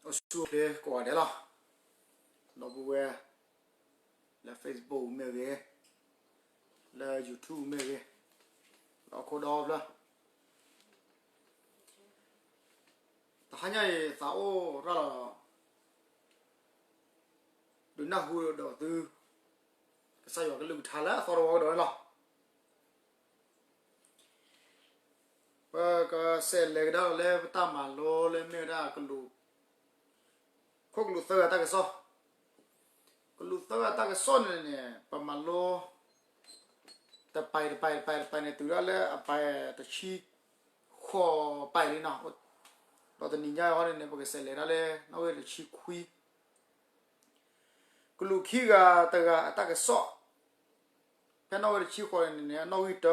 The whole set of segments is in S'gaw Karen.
အိၣ်ဆူၣ်အိၣ်ချ့ကိးဂၤဒဲးလီၤ. ဒီပုၢ်ဝဲၢ် လၢ Facebook မ့ၢ်ဂ့ၤ, လၢ YouTube မ့ၢ်ဂ့ၤ, ဒီးခိၣ်ဒီဖျၢၣ်, တဟါညါအံၤသးအိၣ်ရၣ်လီၤ ဒုးနၢ်ဟူဒီးသု ကစၢ်ယွၤကလုၢ်ကထါလၢအသီတဝီကဒီးန့ၣ်လီၤ. ပကစးလဲၤကဒါလီၤလၢပတၢ်မၤလိလၢမ့ၢ်ဝဲဒၣ် ခိၣ်ကလူးသၢဂၤတၢ်ကစီၣ်, ကလူးသၢဂၤတၢ်ကစီၣ်န့ၣ်န့ၣ် ပမၤလိ တပၤတပၤတပၤတပၤန့ၣ် တုၤဒၣ်လၢအပၤတဆံဃိးပၤလံနီၤ, ဒီးတနံၤညါအံၤန့ၣ်န့ၣ် ပကစးလဲၤဒၣ်လၢနီၣ်ဂံၢ်တဆံခွံ ကလူးခံဂၤတဂၤအတၢ်ကစီၣ်, ဖဲနီၣ်ဂံၢ်တဆံဃိးန့ၣ်န့ၣ် အနီၣ်ဂံၢ်တ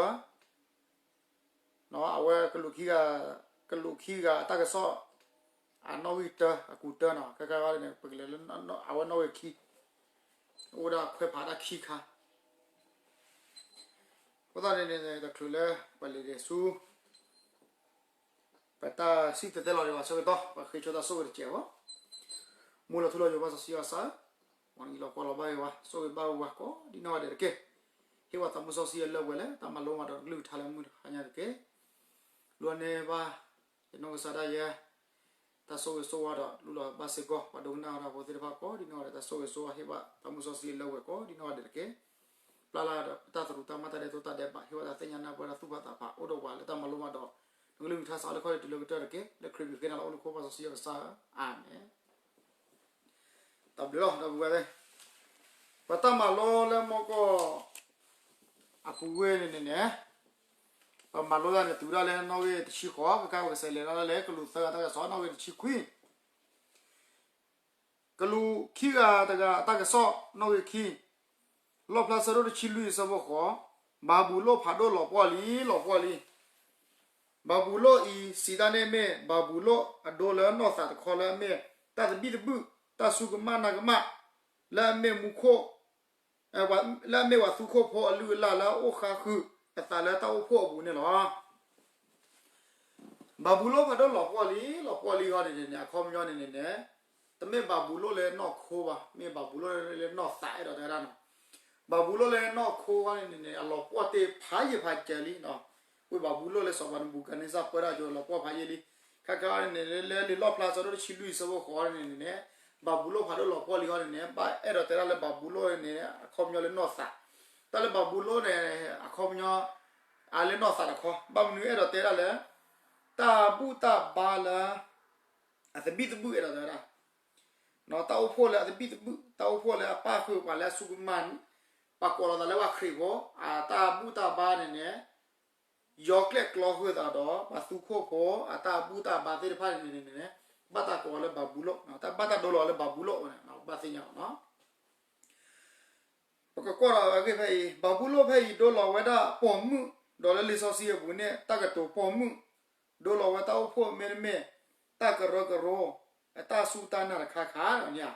ၢ, အဝဲ ကလူးခံဂၤအတၢ်ကစီၣ် အနီၣ်ဂံၢ်တၢ အကူးတၢနီၤ, ခဲခါန့ၣ် ပကလဲၤလၢအဝဲနီၣ်ဂံၢ်ခံ, အိၣ်ဝဲဒၣ်ခွဲးဖးဒၣ်ခံခါ, အဃိသတးန့ၣ်န့ၣ် တချုးလၢပလဲၤဒံးဆူ ပတၢ်စံၣ်တဲၤတဲလီၤဒံးဘၣ်ဆၢကတီၢ် ပဃ့ဆိတၢ်ဆိၣ်ဂ့ၤတစဲးဖိ, မူလီၤထူလီၤယိာ်ဘၣ်စီဆှံယွၤကစၢ်, မ်နကလီၤကွၢ်လီၤဘၣ်ဂ့ၤဝဲ ဆိၣ်ဂ့ၤဘၣ်ဝဲကိးဒံနီၢ်ဂၤဒဲးတက့ၢ်. ဟ့ၣ်ဝဲသးမူစီဆှံအလၢပှဲၤလၢတၢ်မၤလိမၤဒိးကလုၢ်ကထါလၢမုၢ်တဟါညါတက့ၢ်. လူၤန့ၢ်ဘၣ် ယနီၢ်ကစၢ်ဒၣ်ယဲ တၢ်ဆိၣ်ဂ့ၤဆိၣ်ဝါဒီးလူလီၤဘၣ်စ့ၢ်ကီး ပှၤဒိကနၣ်တၢ်ဖိသ့ၣ်တဖၣ်ကိးဒံနီၢ်ဂၤဒဲး တၢ်ဆိၣ်ဂ့ၤဆိၣ်ဝါ ဟ့ၣ်ဘၣ်သးမူစီဆှံအလၢပှဲၤကိးဒံနီၢ်ဂၤဒဲးတက့ၢ်. ပျၢ်လၢ်ဒီးပတၢ်သရူးတၢ်မၤတၢ်ဒဲးတိၢ်တၢ်ဒဲးဘး ဟ့ၣ်ဝဲဒၣ်သ့ၣ်ညါနၢ်ပၢၢ်တၢ်သူၣ်ဖးသးဖး အိၣ်ဒီးပှၤလၢတၢ်မၤလိမၤဒိး နကလုၢ်ကထါစးလၢခီၣ်ထံးတုၤလၢကတၢၢ်တက့ၢ်. လၢခရံာ်မံၤဃ့နၤလီၤ အိၣ်လၢခီဖျိစီဆှံယွၤကစၢ်ဧၢ, အၤမ့ၣ်. တၢ်ဘျုးလီၤ ဒီပုၢ်ဝဲၢ်သ့ၣ်, ပတၢ်မၤလိလၢမီၢ်ကီၢ် အပူၤဝဲန့ၣ်န့ၣ်န့ၣ် ပမၤလိတၢ်န့ၣ်တုၤဒၣ်လၢနီၣ်ဂံၢ်တဆံဃိး, ခဲခါပကစးလဲၤဒၣ်လၢကလူးသၢဂၤတၢ်ကစီၣ် နီၣ်ဂံၢ်တဆံခွံ, ကလူးခံဂၤတဂၤအတၢ်ကစီၣ် နီၣ်ဂံၢ်ခံ, လီၣ်ဖျါဆၢဒိၣ်တဆံလွံၢ်အဆၢဖိဃိး, ဘၤဘူလိၣ်ဖးဒိၣ်လီၤပှီၢ်လံ လီၤပှီၢ်လံ. ဘၤဘူလိၣ်အံၤ စံးတၢ်န့ၣ်မ့ၢ် ဘၤဘူလိၣ်အဒိလၢနီၢ်သးတခီလၢအမ့ၢ် တၢ်သဘံၣ်သဘုၣ် တၢ်စူၢ်ကမၣ်နာ်ကမၣ် လၢအမ့ၢ်မူခိၣ် လၢအမ့ၢ်ပှၤသူခိၣ်ဖိအလုၢ်အလၢ်လၢအအိၣ်ဃါဃုာ်အသးလၢတၢ်အိၣ်ဖှိၣ်အပူၤန့ၣ်လီၤ. ဘၤဘူလိၣ်ဖးဒိၣ်လီၤပှီၢ်လံ လီၤပှီၢ်လံဟီန့ၣ်န့ၣ် အခီပညီန့ၣ်န့ၣ်န့ၣ် တမ့ၢ်ဘၤဘူလိၣ်လၢနီၢ်ခိဘၣ်, မ့ၢ်ဘၤဘူလိၣ်လၢနီၢ်သးအဲၣ်ဒိးတဲဝဲဒၣ်နီၤ. ဘၤဘူလိၣ်လၢနီၢ်ခိဟီန့ၣ်န့ၣ် အလီၤပှီၢ်တ့ၢ်ဖးယံာ်ဖးစၢၤလံနီၤ. ဝ့ၢ်ဘၤဘူလိၣ်လၢစီၤပၤနဘူၤခၣ်နံစၢ်ပၢတၢ်အစိၤလီၤပှီၢ်ဖးယံာ်လံ. ခဲခါန့ၣ်န့ၣ် လၢလံာ်လီၣ်ဖျါဆၢဒိၣ်တဆံလွံၢ်အဆၢဖိဃိးန့ၣ်န့ၣ်န့ၣ် ဘၤဘူလိၣ်ဖးဒိၣ်လီၤပှီၢ်လံဟီန့ၣ်န့ၣ် ဘၣ်အဲၣ်ဒိးတဲဒၣ်လၢဘၤဘူလိၣ်န့ၣ် အခီပညီလၢနီၢ်သး, တၢ်လၢဘၤဘူလိၣ်န့ၣ် အခီပညီ အါလၢနီၢ်သးတခီ, ဘၣ်မနုၤအဲၣ်ဒိးတဲဒၣ်လဲၣ်, တၢ်ဘူၣ်တၢ်ဘါလၢ အသဘံၣ်သဘုၣ်အဲၣ်ဒိးတဲဝဲဒၣ်, တၢ်အိၣ်ဖှိၣ်လၢအသဘံၣ်သဘုၣ်, တၢ်အိၣ်ဖှိၣ်လၢအပၣ်ဃုာ်ပှၤလၢအစူၢ်ကမၣ်, ပှၤကိးလီၤသးလၢပှၤခရံာ်ဖိ, အတၢ်ဘူၣ်တၢ်ဘါန့ၣ်န့ၣ် ယီၤကျဲၣ်ကျီဃုာ်သးဒီး ပှၤသူခိၣ်ဖိ အတၢ်ဘူၣ်တၢ်ဘါသ့ၣ်တဖၣ်န့ၣ်န့ၣ်န့ၣ် ဘၣ်တၢ်ကိးလၢဘၤဘူလိၣ်, တၢ်ဘၣ်တၢ်ဒိလီၤလၢဘၤဘူလိၣ်ဝဲန့ၣ် ဘၣ်သ့ၣ်ညါလီၤနီၤ. ပကကွၢ်ဒီးအဂ့ၢ်ဖဲအံၤ, ဘၤဘူလိၣ်ဖဲအံၤဒိလီၤဝဲဒၣ်ပိာ်မုၣ်, ဒီးလၢလံာ်စီဆှံအပူၤန့ၣ် တၢ်ကတိၤပိာ်မုၣ် ဒိလီၤဝဲတၢ်အိၣ်ဖှိၣ်မ့တမ့ၢ် တၢ်ကရၢကရိ အတၢ်စူၢ်တၢ်နာ်တခါခါန့ၣ်ဧါ.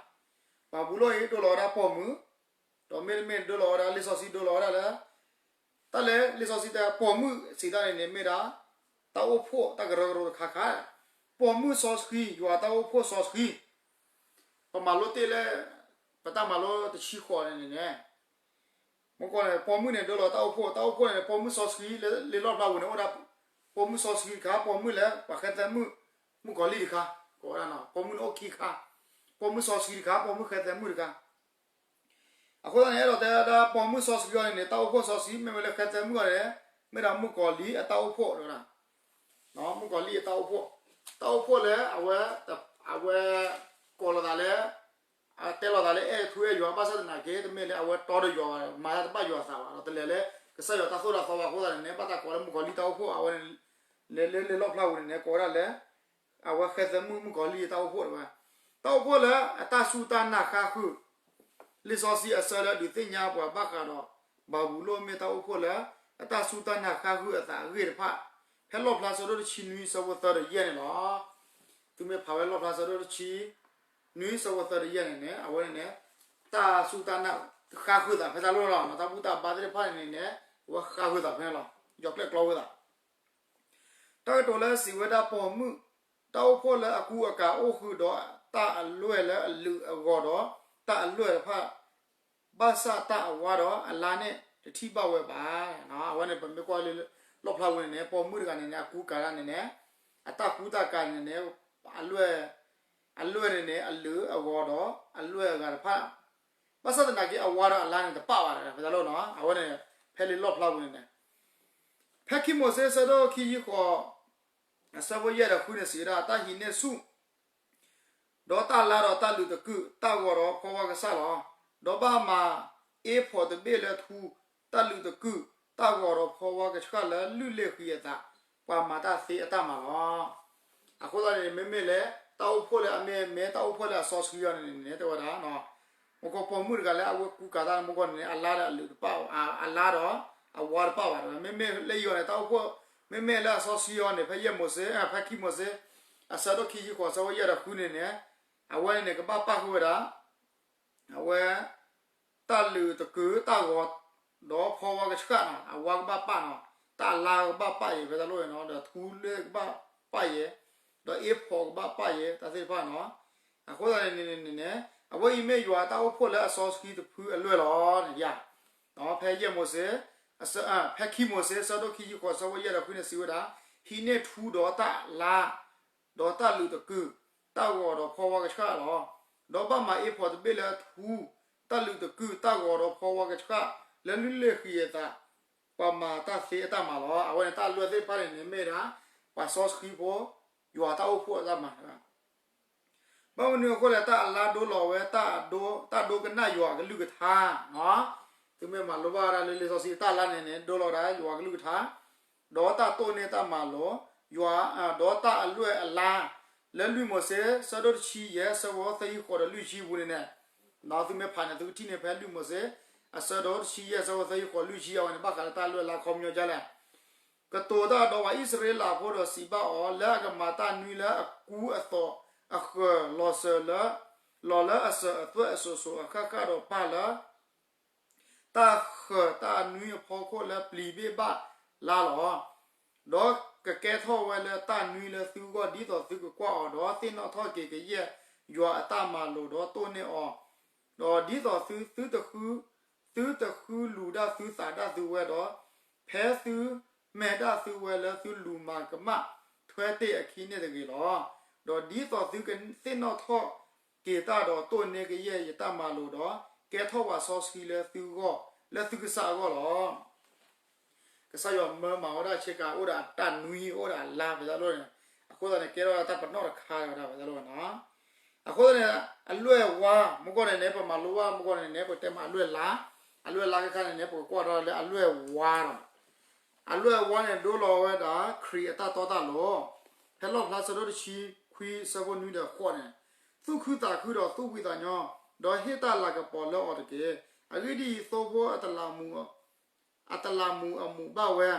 ဘၤဘူလိၣ်အံၤဒိလီၤဝဲဒၣ်ပိာ်မုၣ်, ဒီးမ့တမ့ၢ်ဒိလီၤဝဲဒၣ်လံာ်စီဆှံဒိလီၤဝဲဒၣ်လၢ တၢ်လၢလံာ်စီဆှံတဲပိာ်မုၣ်စံးတၢ်န့ၣ်န့ၣ် မ့ၢ်ဒၣ် တၢ်အိၣ်ဖှိၣ်တၢ်ကရၢကရိတခါခါ, ပိာ်မုၣ်စီဆှံ ယွၤတၢ်အိၣ်ဖှိၣ်စီဆှံ, ပမၤလိတ့ၢ်လၢ ပတၢ်မၤလိတဆံဃိးန့ၣ်န့ၣ်န့ၣ်, မ့ၢ်ကီးန့ၣ် ပိာ်မုၣ်န့ၣ်ဒိလီၤတၢ်အိၣ်ဖှိၣ်, တၢ်အိၣ်ဖှိၣ်န့ၣ် ပိာ်မုၣ်စီဆှံလၢလံာ်လီၣ်ဖျါပူၤန့ၣ် အိၣ်ဒၣ် ပိာ်မုၣ်စီဆှံတခါ, ပိာ်မုၣ်လၢပှၤဃဲသဲမုၣ်, မုၣ်ကီၤလံၢ်တခါ, ကိးဝဲဒၣ်နီၤ, ပိာ်မုၣ်န့ၣ်အိၣ်ခံခါ, ပိာ်မုၣ်စီဆှံတခါ, ပိာ်မုၣ်ဃဲသဲမုၣ်တခါ. အဃိသတးန့ၣ် အဲၣ်ဒိးတဲဒၣ်ပိာ်မုၣ်စီဆှံအံၤန့ၣ်န့ၣ် တၢ်အိၣ်ဖှိၣ်စီဆှံ မ့မ့ၢ်လၢဃဲသဲမုၣ်အံၤန့ၣ် မ့ၢ်ဒၣ်မုၣ်ကီၤလံၢ်အတၢ်အိၣ်ဖှိၣ်တဝဲဒၣ်, မုၣ်ကီၤလံၢ်အတၢ်အိၣ်ဖှိၣ်, တၢ်အိၣ်ဖှိၣ်လၢအဝဲ, အဝဲ ကိးလီၤသးလၢ အတဲလီၤသးလၢအဲၣ်ထူအဲၣ်ယွၤ ဘၣ်ဆၣ်သနာ်က့ တမ့ၢ်လၢအဝဲတီဒီးယွၤ မၤတၢ်တဘၣ်ယွၤအသးဘၣ် ဒီးတလဲၤလၢ ကစၢ်ယွၤတၢ်သိၣ်တၢ်သီဘၣ်အဃိသတးန့ၣ်န့ၣ် ဘၣ်တၢ်ကိးလၢမုၣ်ကီၤလံၢ်တၢ်အိၣ်ဖှိၣ် အဝဲန့ၣ် လၢလံာ်လီၣ်ဖျါပူၤန့ၣ်န့ၣ် ကိးဝဲဒၣ်လၢ အဝဲဃဲသဲမုၣ်မုၣ်ကီၤလံၢ်အတၢ်အိၣ်ဖှိၣ်တဝဲ, တၢ်အိၣ်ဖှိၣ်လၢအတၢ်စူၢ်တၢ်နာ်ဃါဃုာ်, လံာ်စီဆှံအဆၢလၢဒုးသ့ၣ်ညါပှၤဘၣ်ဃးဒီး ဘၤဘူလိၣ်မ့ၢ်တၢ်အိၣ်ဖှိၣ်လၢ အတၢ်စူၢ်တၢ်နာ်ဃါဃုာ်အသးအဂ့ၢ်တဖၣ်, ဖဲလီၣ်ဖျါဆၢဒိၣ်တဆံနွံဆၢဖိသၢဒီးယဲၢ်န့ၣ်လီၤ. သုမ့ၢ်ဖးဝဲလီၣ်ဖျါဆၢဒိၣ်တဆံနွံဆၢဖိသၢဒီးယဲၢ်န့ၣ်န့ၣ် အဝဲန့ၣ်န့ၣ် တၢ်စူၢ်တၢ်နာ်ဃါဃုာ်သးဖဲတၢ်လီၢ်လီၤ, တၢ်ဘူၣ်တၢ်ဘါသ့ၣ်တဖၣ်န့ၣ်န့ၣ် အဝဲဃါဃုာ်သးဖဲန့ၣ်လီၤ, ယီၤကျဲၣ်ကျီဝဲသး တၢ်ကတိၤလၢစံးဝဲဒၣ်ပိာ်မုၣ်, တၢ်အိၣ်ဖှိၣ်လၢအကူအကၤအိၣ်ဃုာ်ဒီး တၢ်အလွဲၢ်လၢအလုာ်အဂီၤဒီး တၢ်အလွဲၢ်တဖၣ် ဘၣ်ဆၣ်တၢ်အဝါဒီးအလါန့ၣ် တထံၣ်ဘၣ်ဝဲဘၣ်. အဝဲန့ၣ် ပမ့ၢ်ကွၢ်လၢလီၣ်ဖျါပူၤန့ၣ်န့ၣ် ပိာ်မုၣ်တဂၤန့ၣ်န့ၣ် အကူကၤတၢ်န့ၣ်န့ၣ် အတၢ်ကူတၢ်ကၤန့ၣ်န့ၣ် အလွဲၢ် အလွဲၢ်န့ၣ်န့ၣ် အလုာ်အဂီၤဒီး အလွဲၢ်အဂၤတဖၣ် ဘၣ်ဆၣ်သနာ်က့ အဝါဒီးအလါန့ၣ်တပၣ်ဘၣ် ဖဲတၢ်လီၢ်နီၤ အဝဲန့ၣ် ဖဲလံာ်လီၣ်ဖျါပူၤန့ၣ်န့ၣ် ဖဲခံမိၤၡ့ ဆၢဒိၣ်ခံဆံဃိး အဆၢဖိယဲၢ်ဒီးဃုန့ၣ် စံးဝဲဒၣ် တၢ်ဟံးန့ၢ်ဆူၣ် ဒီးတၢ်လါဒီးတၢ်လုာ်တကုာ် တၢ်ဂီၤဒီးဖီဝါကဆှၣ်လီၤ. ဒီးဘၣ်မၤအ့ဖီးတဘ့ၣ်လၢထူ တၢ်လုာ်တကုာ် တၢ်ဂီၤဒီးဖီဝါကဆှၣ်လၢလုၢ်လ့ၣ်ဃံအသး ပှၤမၤတၢ်သ့အတၢ်မၤလီၤ. အဃိသတးန့ၣ် မ့မ့ၢ်လၢ တၢ်အိၣ်ဖှိၣ်လၢအမ့ၢ်မ့ၢ်တၢ်အိၣ်ဖှိၣ်လၢအစီဆှံအီၤန့ၣ်န့ၣ် တဲဝဲဒၣ် မ့ၢ်ကီၢ်ပိာ်မုၣ်တဂၤလၢအဝဲကူကၤတၢ်န့ၣ် မ့ၢ်ကီၢ်န့ၣ်န့ၣ် အလါဒီးအလုာ်တပၣ် အလါဒီး အဝါတပၣ်ဘၣ် မ့မ့ၢ်လၢယီၤန့ၣ် တၢ်အိၣ်ဖှိၣ် မ့မ့ၢ်လၢအစီဆှံအီၤန့ၣ် ဖဲယဲၢ်မိၤၡ့ ဖဲခံမိၤၡ့ အဆၢဒိၣ်ခံဆံဃိး ဆၢဖိယဲၢ်ဒီးဃုန့ၣ်န့ၣ် အဝဲန့ၣ်န့ၣ် ကဘၣ်ပၣ်ဃုာ်ဝဲဒၣ် အဝဲ တၢ်လုာ်တကုာ် တၢ်ဂီၤ ဒီးဖီဝါကဆှၣ်နီၤ အဝါကဘၣ်ပၣ်နီၤ တၢ်အလါကဘၣ်ပၣ်ယဲၤ ဖဲတၢ်လီၢ်ဝဲနီၤ ဒီးထူလ့ၣ်ကဘၣ်ပၣ်ယဲၤ ဒီးအ့ဖီးကဘၣ်ပၣ်ယဲၤ တၢ်သ့ၣ်တဖၣ်နီၤ အဃိသတးန့ၣ်န့ၣ်န့ၣ် အဝဲအံၤမ့ၢ်ယွၤတၢ်အိၣ်ဖှိၣ်လၢအစီဆှံတဖုအလွဲၢ်လီၤန့ၣ်ယါ ဖဲယဲၢ်မိၤၡ့ ဖဲခံမိၤၡ့ ဆၢဒိၣ်ခံဆံဃိး ဆၢဖိယဲၢ်ဒီးဃုန့ၣ် စံးဝဲဒၣ် ဟံးန့ၢ်ထူဒီးတၢ်လါ ဒီးတၢ်လုာ်တကုာ် တၢ်ဂီၤဒီးဖီဝါကဆှၣ်လီၤ. ဒီးဘၣ်မၤအ့ဖီးတဘ့ၣ်လၢထူ တၢ်လုာ်တကုာ် တၢ်ဂီၤဒီးဖီဝါကဆှၣ် လၢလုၢ်လ့ၣ်ဃံအသး ပှၤမၤတၢ်သ့အတၢ်မၤလီၤ. အဝဲန့ၣ်တၢ်အလွဲၢ်သ့ၣ်တဖၣ်န့ၣ်န့ၣ်မ့ၢ်ဒၣ် ပှၤစီဆှံဖိ ယွၤတၢ်အိၣ်ဖှိၣ်အတၢ်မၤ ဘၣ်မနုၤအဃိလဲၣ် တၢ်အလါဒိလီၤဝဲ တၢ်ဒိကနၣ်ယွၤအကလုၢ်ကထါ သုမ့ၢ်မၤလိဘၣ်ဝဲဒၣ်လၢလံာ်စီဆှံတၢ်လါန့ၣ်န့ၣ် ဒိလီၤဝဲဒၣ်ယွၤကလုၢ်ကထါ ဒီးတၢ်တိၢ်န့ၢ်တၢ်မၤလိာ် ယွၤ ဒီးတၢ်အလွဲၢ်အလါ လၢလွံၢ်မိၤၡ့ ဆၢဒိၣ်တဆံယဲၢ် ဆၢဖိသၢဆံဃိးဒီးလွံၢ်ဆံပူၤန့ၣ်န့ၣ် သုမ့ၢ်ဖးန့ၣ် သုကထံၣ်န့ၢ်ဖဲလွံၢ်မိၤၡ့ အဆၢဒိၣ်တဆံယဲၢ် ဆၢဖိသၢဆံဃိးလွံၢ်ဆံ အဝဲန့ၣ် ဘၣ်ဃးလၢတၢ်အလွဲၢ်အလါခီပညီဒ်လဲၣ် ကတိၤတၢ်ဒီးပှၤအံၣ်စရ့လးဖိဒီးစံးဘၣ်အီၤ, လၢအကမၤတၢ်နွံလၢအကူအသိးအဃၢၤ လီၤစၢၤလၢ လီၤလၢအစၢၤအသွဲၣ်အစိၤစိၤအဃၣ်ဃၣ်ဒီးပၢ်လၢ တၢ်ဃၢၤတၢ်နွံအဖီခိၣ်လၢပျံၤဘ့ၣ်ဘၣ်လါလီၤ. ဒီးကကဲထီၣ်ဝဲလၢတၢ်နွံလၢသုဂီၢ် ဒ်သိးသုကကွၢ်အီၤဒီး သ့ၣ်နီၣ်ထီၣ်က့ၤကယဲၢ်ယွၤအတၢ်မၤလိာ်ဒီးတိၢ်န့ၢ်အီၤ, ဒီးဒ်သိးသု သုတဃု သုတဃုလူၤဒၣ်သုသးဒၣ်သုဝဲဒီး ဖဲသုမဲာ်ဒၣ်သုဝဲလၢသုလူၤမၤကမၣ်ထွဲတ့ၢ်အခံန့ၣ်တဂ့ၤလီၤ. ဒီးဒ်သိးသုကသ့ၣ်နီၣ်ထီၣ်က့ၤတၢ်ဒီးတိၢ်န့ၢ်ကယဲၢ်ယတၢ်မၤလိာ်ဒီး ကဲထီၣ်ပှၤစီဆှံလၢသုဂီၢ် လၢသုကစၢ်အဂီၢ်လီၤ. ကစၢ်ယွၤမၢမၤဝဲဒၣ်ဆ့ကၤ အိၣ်ဒီးအတၢ်နွံ အိၣ်ဒီးအလါ ဖဲတၢ်လီၢ်န့ၣ် အဃိသတးန့ၣ် ကဲထီၣ်ဝဲဒၣ်တၢ်ပနီၣ်တခါဝဲဒၣ်ဖဲတၢ်လီၢ်ဝဲနီၤ. အဃိသတးန့ၣ် အလွဲၢ်ဝါ မ့ၢ်ကီၢ်န့ၣ်န့ၣ် ပမၤလိဘၣ်မ့ၢ်ကီၢ်န့ၣ်န့ၣ် ပကတဲမ့ၢ်အလွဲၢ်လါ, အလွဲၢ်လါခဲခါန့ၣ်န့ၣ် ပကကွၢ်ဒီးလၢအလွဲၢ်ဝါလီၤ. အလွဲၢ်ဝါန့ၣ် ဒိလီၤဝဲဒၣ်ခရံာ်အတၢ်တီတၢ်လိၤ, ဖဲလီၣ်ဖျါဆၢဒိၣ်တဆံခွံ ဆၢဖိနွံဒီးဃိးန့ၣ်, သူၣ်ခုသးခုဒီးသူၣ်ဝံသးညီ, ဒီးဟ့ၣ်တၢ်လၤကပီၤလၢအီၤတက့ၢ်. အဂ့ၢ်ဒ်အံၤ, သိဖိအတလးမူ အတလးမူအမူးဘၣ်ဝဲ,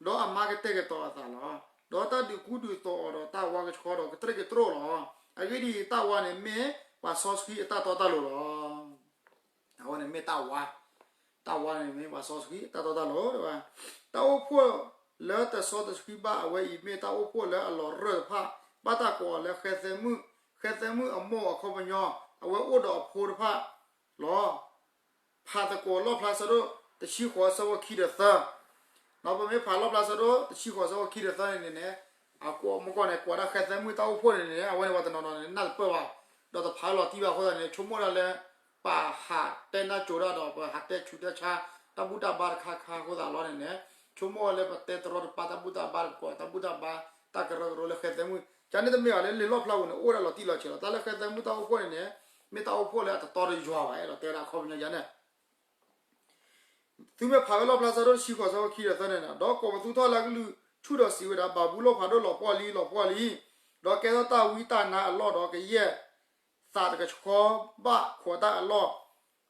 ဒီးအမါကတဲာ်ကတီၤအသးလီၤ. ဒီးတၢ်ဒုးကူဒုးသိးအီၤဒီးတၢ်ဝါကဆှီဒီးကတြ့ၣ်ကတြိၣ်လီၤ. အဂ့ၢ်ဒ်အံၤ, တၢ်ဝါန့ၣ်မ့ၢ်ပှၤစီဆှံအတၢ်တီတၢ်လိၤလီၤ. အဝဲန့ၣ်မ့ၢ်တၢ်ဝါ, တၢ်ဝါန့ၣ်မ့ၢ်ပှၤစီဆှံအတၢ်တီတၢ်လိၤ, တၢ်အိၣ်ဖှိၣ်လၢတစီတဆှံဘၣ်အဝဲအံၤ မ့ၢ်တၢ်အိၣ်ဖှိၣ်လၢအလီၤရၢၢ်တဖၣ်, ဘၣ်တၢ်ကိးအီၤလၢဃဲသဲမုၣ်, ဃဲသဲမုၣ်အမိၢ်အခီပညီ, အဝဲအိၣ်ဒီးအဖိတဖၣ်လီၤ. ဖးသကိးလီၣ်ဖျါဆၢဒိၣ်တဆံဃိး ဆၢဖိခံဒီးသၢ, ဒီးပမ့ၢ်ဖးလီၣ်ဖျါဆၢဒိၣ်တဆံဃိး ဆၢဖိခံဒီးသၢန့ၣ်န့ၣ်, အကိးမ့ၢ်ကီၢ်န့ၣ် ကိးဒၣ်ဃဲသဲမုၣ်တၢ်အိၣ်ဖှိၣ်န့ၣ်န့ၣ် အဝဲန့ၣ်ပှၤတနီၤနီၤန့ၣ် နၢ်တပၢၢ်ဘၣ်, ဒီးတဖးလီၤတံၢ်ဘၣ်အဃိသတးန့ၣ် ဆိကမိၣ်ဒၣ်လၢ ပဟးတဲနၢ်ကၠိၤတၢ်ဒီး ပဟးတဲဆူးတဲဆါ တၢ်ဘူၣ်တၢ်ဘါတခါခါအဃိသတးလီၤန့ၣ်န့ၣ်, ဆိကမိၣ်ဝဲလၢပတဲတရီတပါတၢ်ဘူၣ်တၢ်ဘါ ကိးတၢ်ဘူၣ်တၢ်ဘါ တၢ်ကရၢကရိလၢဃဲသဲမုၣ်, ယန့ၣ်တမ့ၢ်ဘၣ်လၢလံာ်လီၣ်ဖျါပူၤန့ၣ် အိၣ်ဝဲဒၣ်လီၤတံၢ်လီၤဆဲးလီၤ. တၢ်လၢဃဲသဲမုၣ်တၢ်အိၣ်ဖှိၣ်န့ၣ်န့ၣ် မ့ၢ်တၢ်အိၣ်ဖှိၣ်လၢအတတီဒီးယွၤဘၣ် အဲၣ်ဒိးတဲဝဲဒၣ်အခီပညီယန့ၣ် သုမ့ၢ်ဖးဝဲလီၣ်ဖျါဆၢဒိၣ်တဆံဃိး ဆၢဖိခံဒီးသၢန့ၣ်, ဒီးကိးပသူထီၣ်လၢအကလုၢ်ဆူၣ်ဒီးစံးဝဲဒၣ်, ဘၤဘူလိၣ်ဖးဒိၣ်လီၤပှီၢ်လံ, လီၤပှီၢ်လံ, ဒီးကဲထီၣ်တၢ်ဝံတၢ်နါအလီၢ်ဒီး ကယဲၢ်သးတကဆှီဘၣ်ခိးတၢ်အလီၢ်,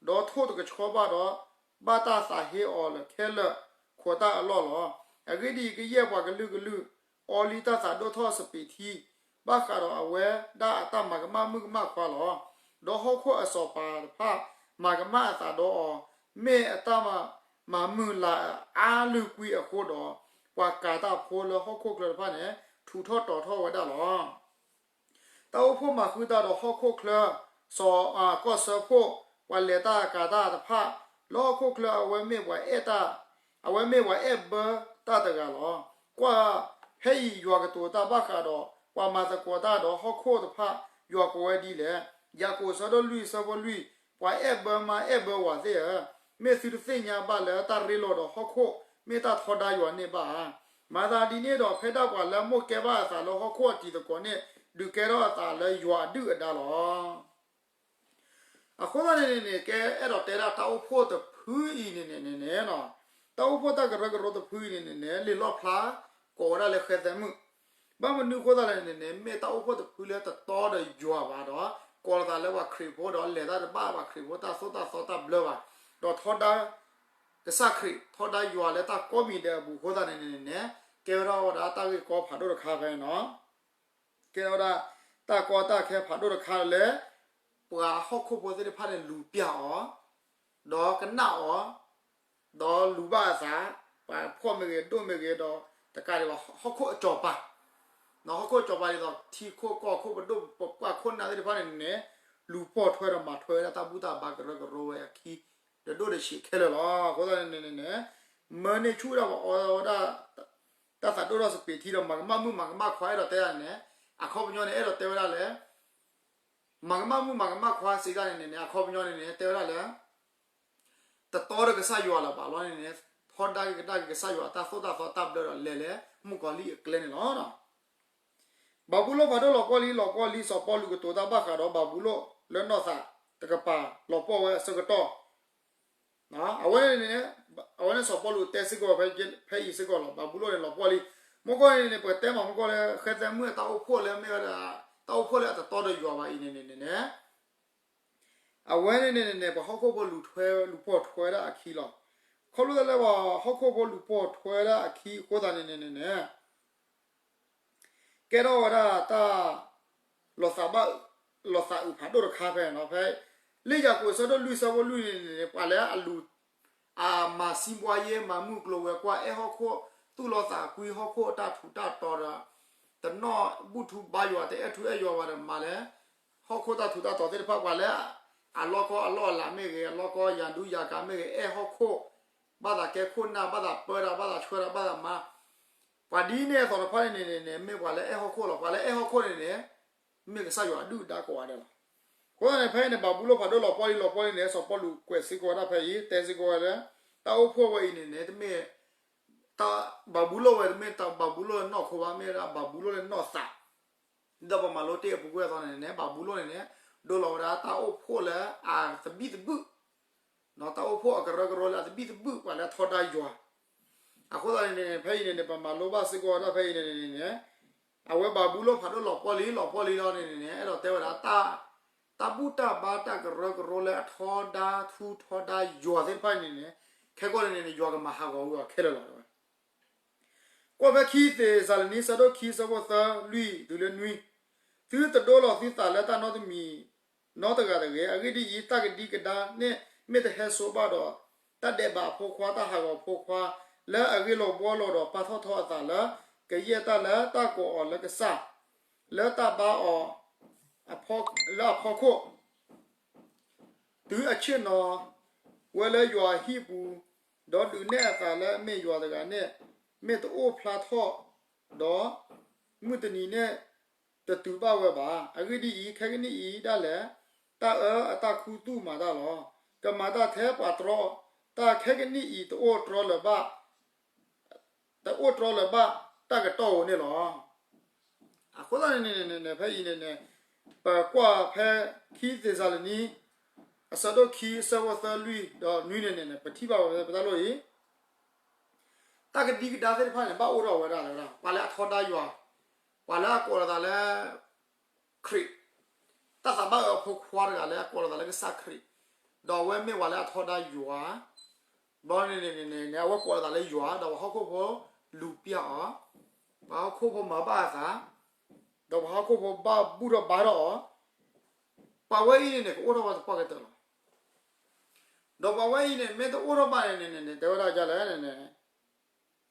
ဒီးထိၣ်တကဆှီဘၣ်ဒီး ဘၣ်တၢ်သးဟ့အီၤလၢာ်ခဲလၢာ်ခိးတၢ်အလီၢ်လီၤ. အဂ့ၢ်ဒ်အံၤ, ကယဲၢ်ပှၤကလုာ်ကလုာ် အီလံတၢ်သးဒိၣ်ထီၣ်စပံးထံ, ဘၣ်ဃးဒီးအဝဲဒၣ်အတၢ်မၤကမၣ်မုၣ်ကမၣ်ခွါလီၤ. ဒီးဟီၣ်ခိၣ်အစီၤပၤတဖၣ် မၤကမၣ်အသးဒီးအီၤ, မ့ၢ်အတၢ်မၤမုာ်လၤအါလုၢ်ကွံအဃိဒီး, ပှၤကၤတၢ်ဖိလၢဟီၣ်ခိၣ်ချၢတဖၣ်န့ၣ် ထူးထီၣ်တီၤထီၣ်ဝဲဒၣ်လီၤ. တၢ်အိၣ်ဖှိၣ်မၤဃုတၢ်ဒီးဟီၣ်ခိၣ်ချၢ, စီၤ ကီၢ်စၢဖှိၣ်, ပှၤလဲၤတၢ်ကၤတၢ်တဖၣ်, လၢဟီၣ်ခိၣ်ချၢအဝဲမ့ၢ်ပှၤအဲၣ်တၢ်, အဝဲမ့ၢ်ပှၤအဲၣ်ဘၢတၢ်တဂၤလီၤ. ကွၢ်ဖဲအံၤယွၤကတိၤတၢ်ဘၣ်ဃးဒီး ပှၤမၤသကိးတၢ်ဒီးဟီၣ်ခိၣ်တဖၣ်, ယွၤကိးဝဲဒ်လဲၣ်. ယၤကိာ်အဆၢဒိၣ်လွံၢ်အဆၢဖိလွံၢ်, ပှၤအဲၣ်ဘၢမါအဲၣ်ဘၢဝၤသ့ၣ်ဧၢ, မ့ၢ်သုတသ့ၣ်ညါဘၣ်လၢတၢ်ရ့လိာ်ဒီးဟီၣ်ခိၣ် မ့ၢ်တၢ်ထီဒါယွၤန့ၣ်ဘၣ်ဧါ. မၤသးဒ်န့ၣ်ဒီး ဖဲဒၣ်ပှၤလၢမိၣ်ကဲဘၣ်အသးလၢဟီၣ်ခိၣ်အတံၤသကိးန့ၣ် ဒုးကဲထီၣ်အသးလၢယွၤအဒုၣ်အဒါလီၤ. အဃိသတးန့ၣ်န့ၣ်န့ၣ် ကဲအဲၣ်ဒိးတဲဒၣ်တၢ်အိၣ်ဖှိၣ်တဖုအံၤန့ၣ်န့ၣ်န့ၣ်န့ၣ်, တၢ်အိၣ်ဖှိၣ်တၢ်ကရၢကရိတဖုအံၤန့ၣ်န့ၣ်န့ၣ် လံာ်လီၣ်ဖျါ ကိးဝဲဒၣ်လၢဃဲသဲမုၣ်, ဘၣ်မနုၤအဃိသတးလဲၣ်န့ၣ်န့ၣ် မ့ၢ်တၢ်အိၣ်ဖှိၣ်တဖုလၢတတီဒီးယွၤဘၣ်ဒီး ကိးလီၤသးလၢပှၤခရံာ်ဖိဒီး လဲၤတၢ်တဘၣ်ပှၤခရံာ်ဖိတၢ်သိၣ်တၢ်သီတၢ်ဘျၢဘၣ်, ဒီးထီဒါ ကစၢ်ခရံာ် ထီဒါယွၤလၢတၢ်ကိးမံၤဒဲးအပူၤအဃိသတးန့ၣ်န့ၣ်န့ၣ် ကဲဝဲဒၣ်ဝဲဒၣ်တၢ်ဂ့ၢ်ကီဖးဒိၣ်တခါဖဲန့ၣ်လီၤ. ကဲဝဲဒၣ် တၢ်ကီတၢ်ခဲဖးဒိၣ်တခါလၢ ပှၤဟီၣ်ခိၣ်ဖိသ့ၣ်တဖၣ်န့ၣ် လူၤပျၢ်အီၤ, ဒီးကနၣ်အီၤ, ဒီးလူၤဘၣ်အသး, ပှၤဖှီၣ်မ့ၢ်ဂ့ၤ ဒိၣ်မ့ၢ်ဂ့ၤဒီး တကးဒံးဘၣ် ဟီၣ်ခိၣ်အစီၤပၤ, ဟီၣ်ခိၣ်အစီၤပၤဒ်သိး ထံခိၣ်ကီၢ်ခိၣ် ပဒိၣ်ပပှၢ်ခိၣ်နၢ်သ့ၣ်တဖၣ်န့ၣ်န့ၣ် လူၤပိာ်ထွဲဒီးမၤထွဲဝဲဒၣ်တၢ်ဘူၣ်တၢ်ဘါကရၢကရိဝဲအခံ တဒိၣ်တဆံးခဲလၢာ်လီၤ. အဃိသတးန့ၣ်န့ၣ်န့ၣ် မၢန့ၢ်ဆူၣ်ဝဲဒၣ်ပှၤအီဝဲဒၣ် တၢ်သးဒိၣ်ထီၣ်စပံးထံဒီး မၤကမၣ်မုၣ်မၤကမၣ်ခွါ အဲၣ်ဒိးတဲဒၣ်န့ၣ်, အခီပညီန့ၣ် အဲၣ်ဒိးတဲဝဲဒၣ်လၢ မၤကမၣ်မုၣ်မၤကမၣ်ခွါစံးတၢ်န့ၣ်န့ၣ် အခီပညီန့ၣ်န့ၣ် တဲဝဲဒၣ်လၢ တတီဒီးကစၢ်ယွၤလၢၤဘၣ်လီၤန့ၣ်န့ၣ်, ထီဒါက့ၤကဒါက့ၤကစၢ်ယွၤတၢ်သိၣ်တၢ်သီတၢ်ဘျၢဒီး လဲၤလၢမုၣ်ကီၤလံၢ်အကျဲန့ၣ်လီၤ. ဘၤဘူလိၣ်ဖးဒိၣ်လီၤပှီၢ်လံ လီၤပှီၢ်လံ စီၤပီလူးကတိၤတၢ်ဘၣ်ဃးဒီးဘၤဘူလိၣ်လၢနီၢ်သးတကပၤ လီၤပှီၢ်ဝဲအဆၢကတီၢ် အဝဲန့ၣ်န့ၣ် အဝဲန့ၣ်စီၤပီလူးတဲစ့ၢ်ကီးဖဲအံၤစ့ၢ်ကီးလီၤ. ဘၤဘူလိၣ်န့ၣ်လီၤပှီၢ်လံ. မ့ၢ်ကွၢ်န့ၣ်န့ၣ် ပတဲမးမ့ၢ်ကွၢ်လၢ ဃဲသဲမုၣ်တၢ်အိၣ်ဖှိၣ်လၢမ့ၢ်ဝဲဒၣ် တၢ်အိၣ်ဖှိၣ်လၢအတတီဒီးယွၤဘၣ်အံၤန့ၣ်န့ၣ်န့ၣ် အဝဲန့ၣ်န့ၣ်န့ၣ် ပှၤဟီၣ်ခိၣ်ဖိလူၤထွဲ လူၤပိာ်ထွဲဒၣ်အခံလီၤ. ခီဖျိလၢပှၤဟီၣ်ခိၣ်ဖိလူၤပိာ်ထွဲဒၣ်အခံအဃိသတးန့ၣ်န့ၣ်န့ၣ် ကဲထီၣ်ဝဲဒၣ်တၢ် လီၤသးဘၣ် လီၤသးအုးဖးဒိၣ်တခါဖဲန့ၣ်လီၤ. ဖဲ လံာ်ယၤကိာ်အဆၢဒိၣ်လွံၢ်အဆၢဖိလွံၢ်န့ၣ်န့ၣ် ပှၤလၢအလူၤ အမၤစံးဘှါယဲ မၤမုၢ်ကျိၤဝဲၤကွာ် အဲၣ်ဟီၣ်ခိၣ် သူၣ်လီၤသးကွံဟီၣ်ခိၣ်အတၢ်ထူးတၢ်တီၤဒီး တနီၣ်ဘူၣ်ထူဘါယွၤ တအဲၣ်ထူအဲၣ်ယွၤဘၣ်ဒီးမၤလၢ ဟီၣ်ခိၣ်တၢ်ထူးတၢ်တီၤသ့ၣ်တဖၣ် ပှၤလၢ အလီၢ်ကီအလီၢ်အလၤမ့ၢ်ဂ့ၤ အလီၢ်ကီယၤဒူယၤကၤမ့ၢ်ဂ့ၤ အဲၣ်ဟီၣ်ခိၣ် ဘၣ်သးကဲခိၣ်နၢ် ဘၣ်သးပၢတၢ် ဘၣ်သးဆှၢတၢ် ဘၣ်သးမၤ ပှၤဒ်န့ၣ်အသိးတဖၣ်န့ၣ်န့ၣ်န့ၣ် မ့ၢ်ပှၤလၢအဲၣ်ဟီၣ်ခိၣ်လီၤ. ပှၤလၢအဲၣ်ဟီၣ်ခိၣ်န့ၣ်န့ၣ် မ့ၢ်ကစၢ်ယွၤအဒုၣ်အဒါကိးဂၤဒဲးလီၤ. အဃိသတးန့ၣ် ဖဲအံၤန့ၣ် ဘၤဘူလိၣ်ဖးဒိၣ်လီၤပှီၢ်လံ လီၤပှီၢ်လံန့ၣ် စီၤပီလူးကွဲးစ့ၢ်ကီးဝဲဒၣ်ဖဲအံၤ တဲစ့ၢ်ကီးဝဲလၢ တၢ်အိၣ်ဖှိၣ်ဝဲအံၤန့ၣ်န့ၣ် တမ့ၢ် ဘၤဘူလိၣ်ဝဲတမ့ၢ်ဘၤဘူလိၣ်လၢနီၢ်ခိဘၣ် မ့ၢ်ဝဲဒၣ်ဘၤဘူလိၣ်လၢနီၢ်သး ဒီးပမၤလိတ့ၢ်အပူၤကွံာ်အသိးန့ၣ်န့ၣ် ဘၤဘူလိၣ်န့ၣ်န့ၣ် ဒိလီၤဝဲဒၣ်တၢ်အိၣ်ဖှိၣ်လၢအသဘံၣ်သဘုၣ် တၢ်အိၣ်ဖှိၣ်အကရၢကရိလၢအသဘံၣ်သဘုၣ် ပှၤလၢအထီဒါယွၤ အဃိသတးန့ၣ်န့ၣ် ဖဲအံၤန့ၣ်န့ၣ် ပမၤလိဘၣ်စ့ၢ်ကီးဝဲဒၣ်ဖဲအံၤန့ၣ်န့ၣ် အဝဲဘၤဘူလိၣ်ဖးဒိၣ်လီၤပှီၢ်လံ လီၤပှီၢ်လံလီၤန့ၣ်န့ၣ် အဲၣ်ဒိးတဲဝဲဒၣ် တၢ်ဘူၣ်တၢ်ဘါတၢ်ကရၢကရိလၢအထီဒါထူထီဒါယွၤသ့ၣ်တဖၣ်န့ၣ်န့ၣ် ခဲကီၢ်န့ၣ်န့ၣ် ယွၤကမၤဟးဂီၤဝဲအီၤခဲလၢာ်လီၤ. ကွၢ်ဖဲခံသ့းစၤလနံ ဆၢဒိၣ်ခံ ဆၢဖိသၢလွံၢ်တုၤလၢနွံ, သုတဒိလီၤသုသးလၢတၢ်နီတမံၤနီတဂၤတဂ့ၤ. အဂ့ၢ်ဒ်အံၤ, တၢ်ကဒံကဒါန့ၣ်မ့ၢ်တဟဲဆိဘၣ်ဒီး, တၢ်ဒဲးဘးအဖိခွါ, တၢ်ဟးဂီၤဖိခွါ, လၢအဂ့ၢ်လိာ်ဘှီလိာ်ဒီးပာ်ထီၣ်ထီအသးလၢ ကယဲၢ်တၢ်လၢတၢ်ကိးအီၤလၢကစၢ်, လၢတၢ်ဘါအီၤ လၢအဖီခိၣ် တုၤအဆ့ၣ်နီၤဝဲလၢယွၤအဟံၣ်ပူၤ, ဒီးဒုးနဲၣ်အသးလၢအမ့ၢ်ယွၤတဂၤန့ၣ် မ့ၢ်တအိၣ်ဖျါထီၣ်, ဒီးမုၢ်တနံၤန့ၣ် တတုၤဘၣ်ဝဲဘၣ်. အဂ့ၢ်ဒ်အံၤ, ခဲကနံၣ်အံၤဒၣ်လဲာ် တၢ်အၢအတၢ်ခူသူၣ်မၤတၢ်လီၤ. ကမၤတၢ်ထဲပှၤတြီ, တၢ်ခဲကနံၣ်အံၤတအိၣ်တြီလၢၤဘၣ် တအိၣ်တြီလၢၤဘၣ်တၢ်ကတီၢ်ဧိၤန့ၣ်လီၤ. အဃိသတးန့ၣ်န့ၣ် ဖဲအံၤန့ၣ်န့ၣ် ပကွၢ်ဖဲခံသ့းစၤလနံ အဆၢဒိၣ်ခံ အဆၢဖိသၢလွံၢ်ဒီးနွံန့ၣ်န့ၣ် ပထံၣ်ဘၣ်ဝဲဖဲပတၢ်လိၣ်အံၤ တၢ်ကဒံကဒါသ့ၣ်တဖၣ်န့ၣ် ဘၣ်အိၣ်ထီၣ်ဝဲဒၣ်လၢ ပှၤလၢအထီဒါယွၤ, ပှၤလၢအကိးလီၤသးလၢ ခရံာ်, တၢ်သးဘၣ်အၢအဖိခွါတဂၤလၢအကိးလီၤသးလၢကစၢ်ခရံာ်, ဒီးအဝဲမ့ၢ်ပှၤလၢအထီဒါယွၤ, ဘျီန့ၣ်န့ၣ်န့ၣ် အဝဲကိးလီၤသးလၢယွၤ ဒီးပှၤဟီၣ်ခိၣ်ဖိလူၤပျၢ်အီၤ, ပှၤဟီၣ်ခိၣ်ဖိမၤဘၣ်အသး, ဒီးပှၤဟီၣ်ခိၣ်ဖိဘၣ်ဘူၣ်ထီၣ်ဘါထီၣ်အီၤ, ပှၤဝဲအံၤန့ၣ်န့ၣ် ကအိၣ်ထီၣ်ဝဲသပှၢ်ကတၢၢ်လီၤ. ဒီးပှၤဝဲအံၤန့ၣ် မ့ၢ်တအိၣ်ထီၣ်ဘၣ်န့ၣ်န့ၣ် တဲဝဲဒၣ်ဒ်လဲၣ်န့ၣ်န့ၣ်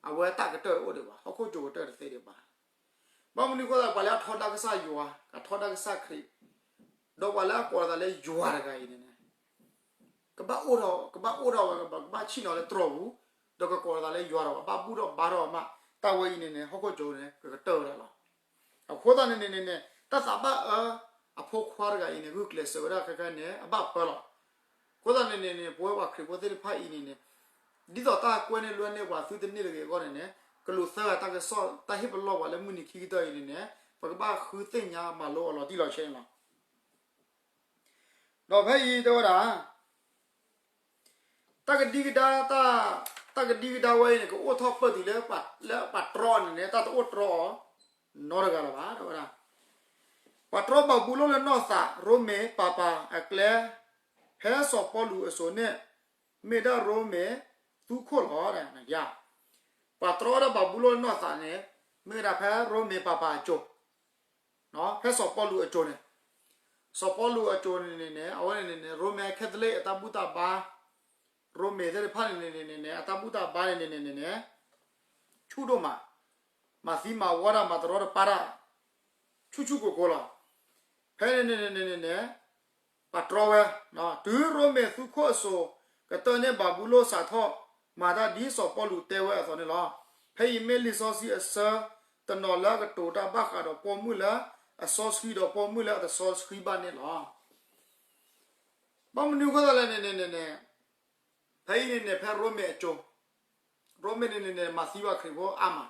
အဝဲတၢ်ကတၢၢ်တအိၣ်ဒံးဘၣ်, ဟီၣ်ခိၣ်ကၠိကတၢၢ်တသ့ဒံးဘၣ်. ဘၣ်မနုၤအဃိသတး ပှၤလၢအထီဒါကစၢ်ယွၤ, အထီဒါကစၢ်ခရံာ်, ဒီးပှၤလၢအကိးလီၤသးလၢယွၤတဂၤအံၤန့ၣ်န့ၣ်, ကဘၣ်အိၣ်ထီၣ်, ကဘၣ်အိၣ်ထီၣ်ဝဲ, ကဘၣ်ဆ့ၣ်နီၤလၢတြီၢ်ပူၤ, ဒီးကကိးလီၤသးလၢယွၤဒီး ဘၣ်ဘူၣ်ထီၣ်ဘါထီၣ်မး, တၢ်ဝဲအံၤန့ၣ်န့ၣ် ဟီၣ်ခိၣ်ကၠိန့ၣ် ကကတၢၢ်ဝဲဒၣ်လီၤ. အဃိသတးန့ၣ်န့ၣ်န့ၣ်န့ၣ် တၢ်သးဘၣ်အၢအဖိခွါတဂၤအံၤန့ၣ် ဂုာ်ကျဲးစၢးဝဲဒၣ်ခဲခါန့ၣ် အဘၣ်ပၢလီၤ. အဃိသတးန့ၣ်န့ၣ်န့ၣ် ပဝဲပှၤခရံာ်ဖိသ့ၣ်တဖၣ်အံၤန့ၣ်န့ၣ် ဒ်သိးတၢ်ကွဲန့ၢ်လွဲန့ၢ်ပှၤသုတန့ၢ်တဂ့ၤအဂီၢ်န့ၣ်န့ၣ် ကလူးသၢဂၤတၢ်ကစီၣ် တၢ်ဟ့ၣ်ပလီၢ်ပှၤလၢမုၢ်နံၤခံကတၢၢ်အံၤန့ၣ်န့ၣ် ပကဘၣ်ဃုသ့ၣ်ညါမၤလိအီၤလီၤတံၢ်လီၤဆဲးန့ၣ်လီၤ. ဒီးဖဲအံၤတဲဝဲဒၣ် တၢ်ကဒံကဒါ, တၢ်ကဒံကဒါဝဲအံၤန့ၣ် ကအိၣ်ထီၣ်ပၢၢ်တုၤလၢ လၢပှၤတြီအီၤန့ၣ်န့ၣ် တၢ်တအိၣ်တြီအီၤနီတဂၤလၢၤဘၣ် တဲဝဲဒၣ်. ပှၤတြီဘၤဘူလိၣ်လၢနီၢ်သး ရိမ့ၤပၤပၤအကျဲ ဖဲစီၤပီလူးအစိၤန့ၣ် မ့ၢ်ဒၣ်ရိမ့ၤသူခိၣ်လီၤ. ပှၤတြီဒၣ်ဘၤဘူလိၣ်လၢနီၢ်သးန့ၣ် မ့ၢ်ဝဲဒၣ်ဖဲရိမ့ၤပၤပၤအစိၤ, ဖဲစီၤပီလူးအစိၤန့ၣ်, စီၤပီလူးအစိၤန့ၣ်န့ၣ်န့ၣ် အဝဲန့ၣ်န့ၣ်န့ၣ် ရိမ့ၤခဲသလ့ၣ်အတၢ်ဘူၣ်တၢ်ဘါ, ရိမ့ၤသ့ၣ်တဖၣ်န့ၣ်န့ၣ်န့ၣ်န့ၣ် အတၢ်ဘူၣ်တၢ်ဘါန့ၣ်န့ၣ်န့ၣ်န့ၣ် ဆူၣ်ဒိၣ်မး, မၤသံမၤဝီတၢ် မၤတရီတပါတၢ် ဆူၣ်ဆူၣ်ကိၤကိၤလီၤ. ဖဲန့ၣ်န့ၣ်န့ၣ်န့ၣ်န့ၣ် ပှၤတြီဝဲ, တုၤရိမ့ၤသူခိၣ်အစိၤ ကတၢၢ်န့ၢ်ဘၤဘူလိၣ်စးထီၣ် မၤတၢ်ဒ်စီၤပီလူးတဲဝဲအသိးန့ၣ်လီၤ. ဖဲအံၤမ့ၢ်လံာ်စီဆှံအဆၢတနီၤလၢအကတိၤတၢ်ဘၣ်ဃးဒီးပိာ်မုၣ်လၢအစီဆှံဒီးပိာ်မုၣ်လၢအတစီဆှံဘၣ်န့ၣ်လီၤ. ဘၣ်မနုၤအဃိသတးလဲၣ်န့ၣ်န့ၣ်န့ၣ်န့ၣ် ဖဲအံၤန့ၣ်န့ၣ် ဖဲရိမ့ၤအစိၤ, ရိမ့ၤန့ၣ်န့ၣ်န့ၣ် မၤသံပှၤခရံာ်ဖိအါမး,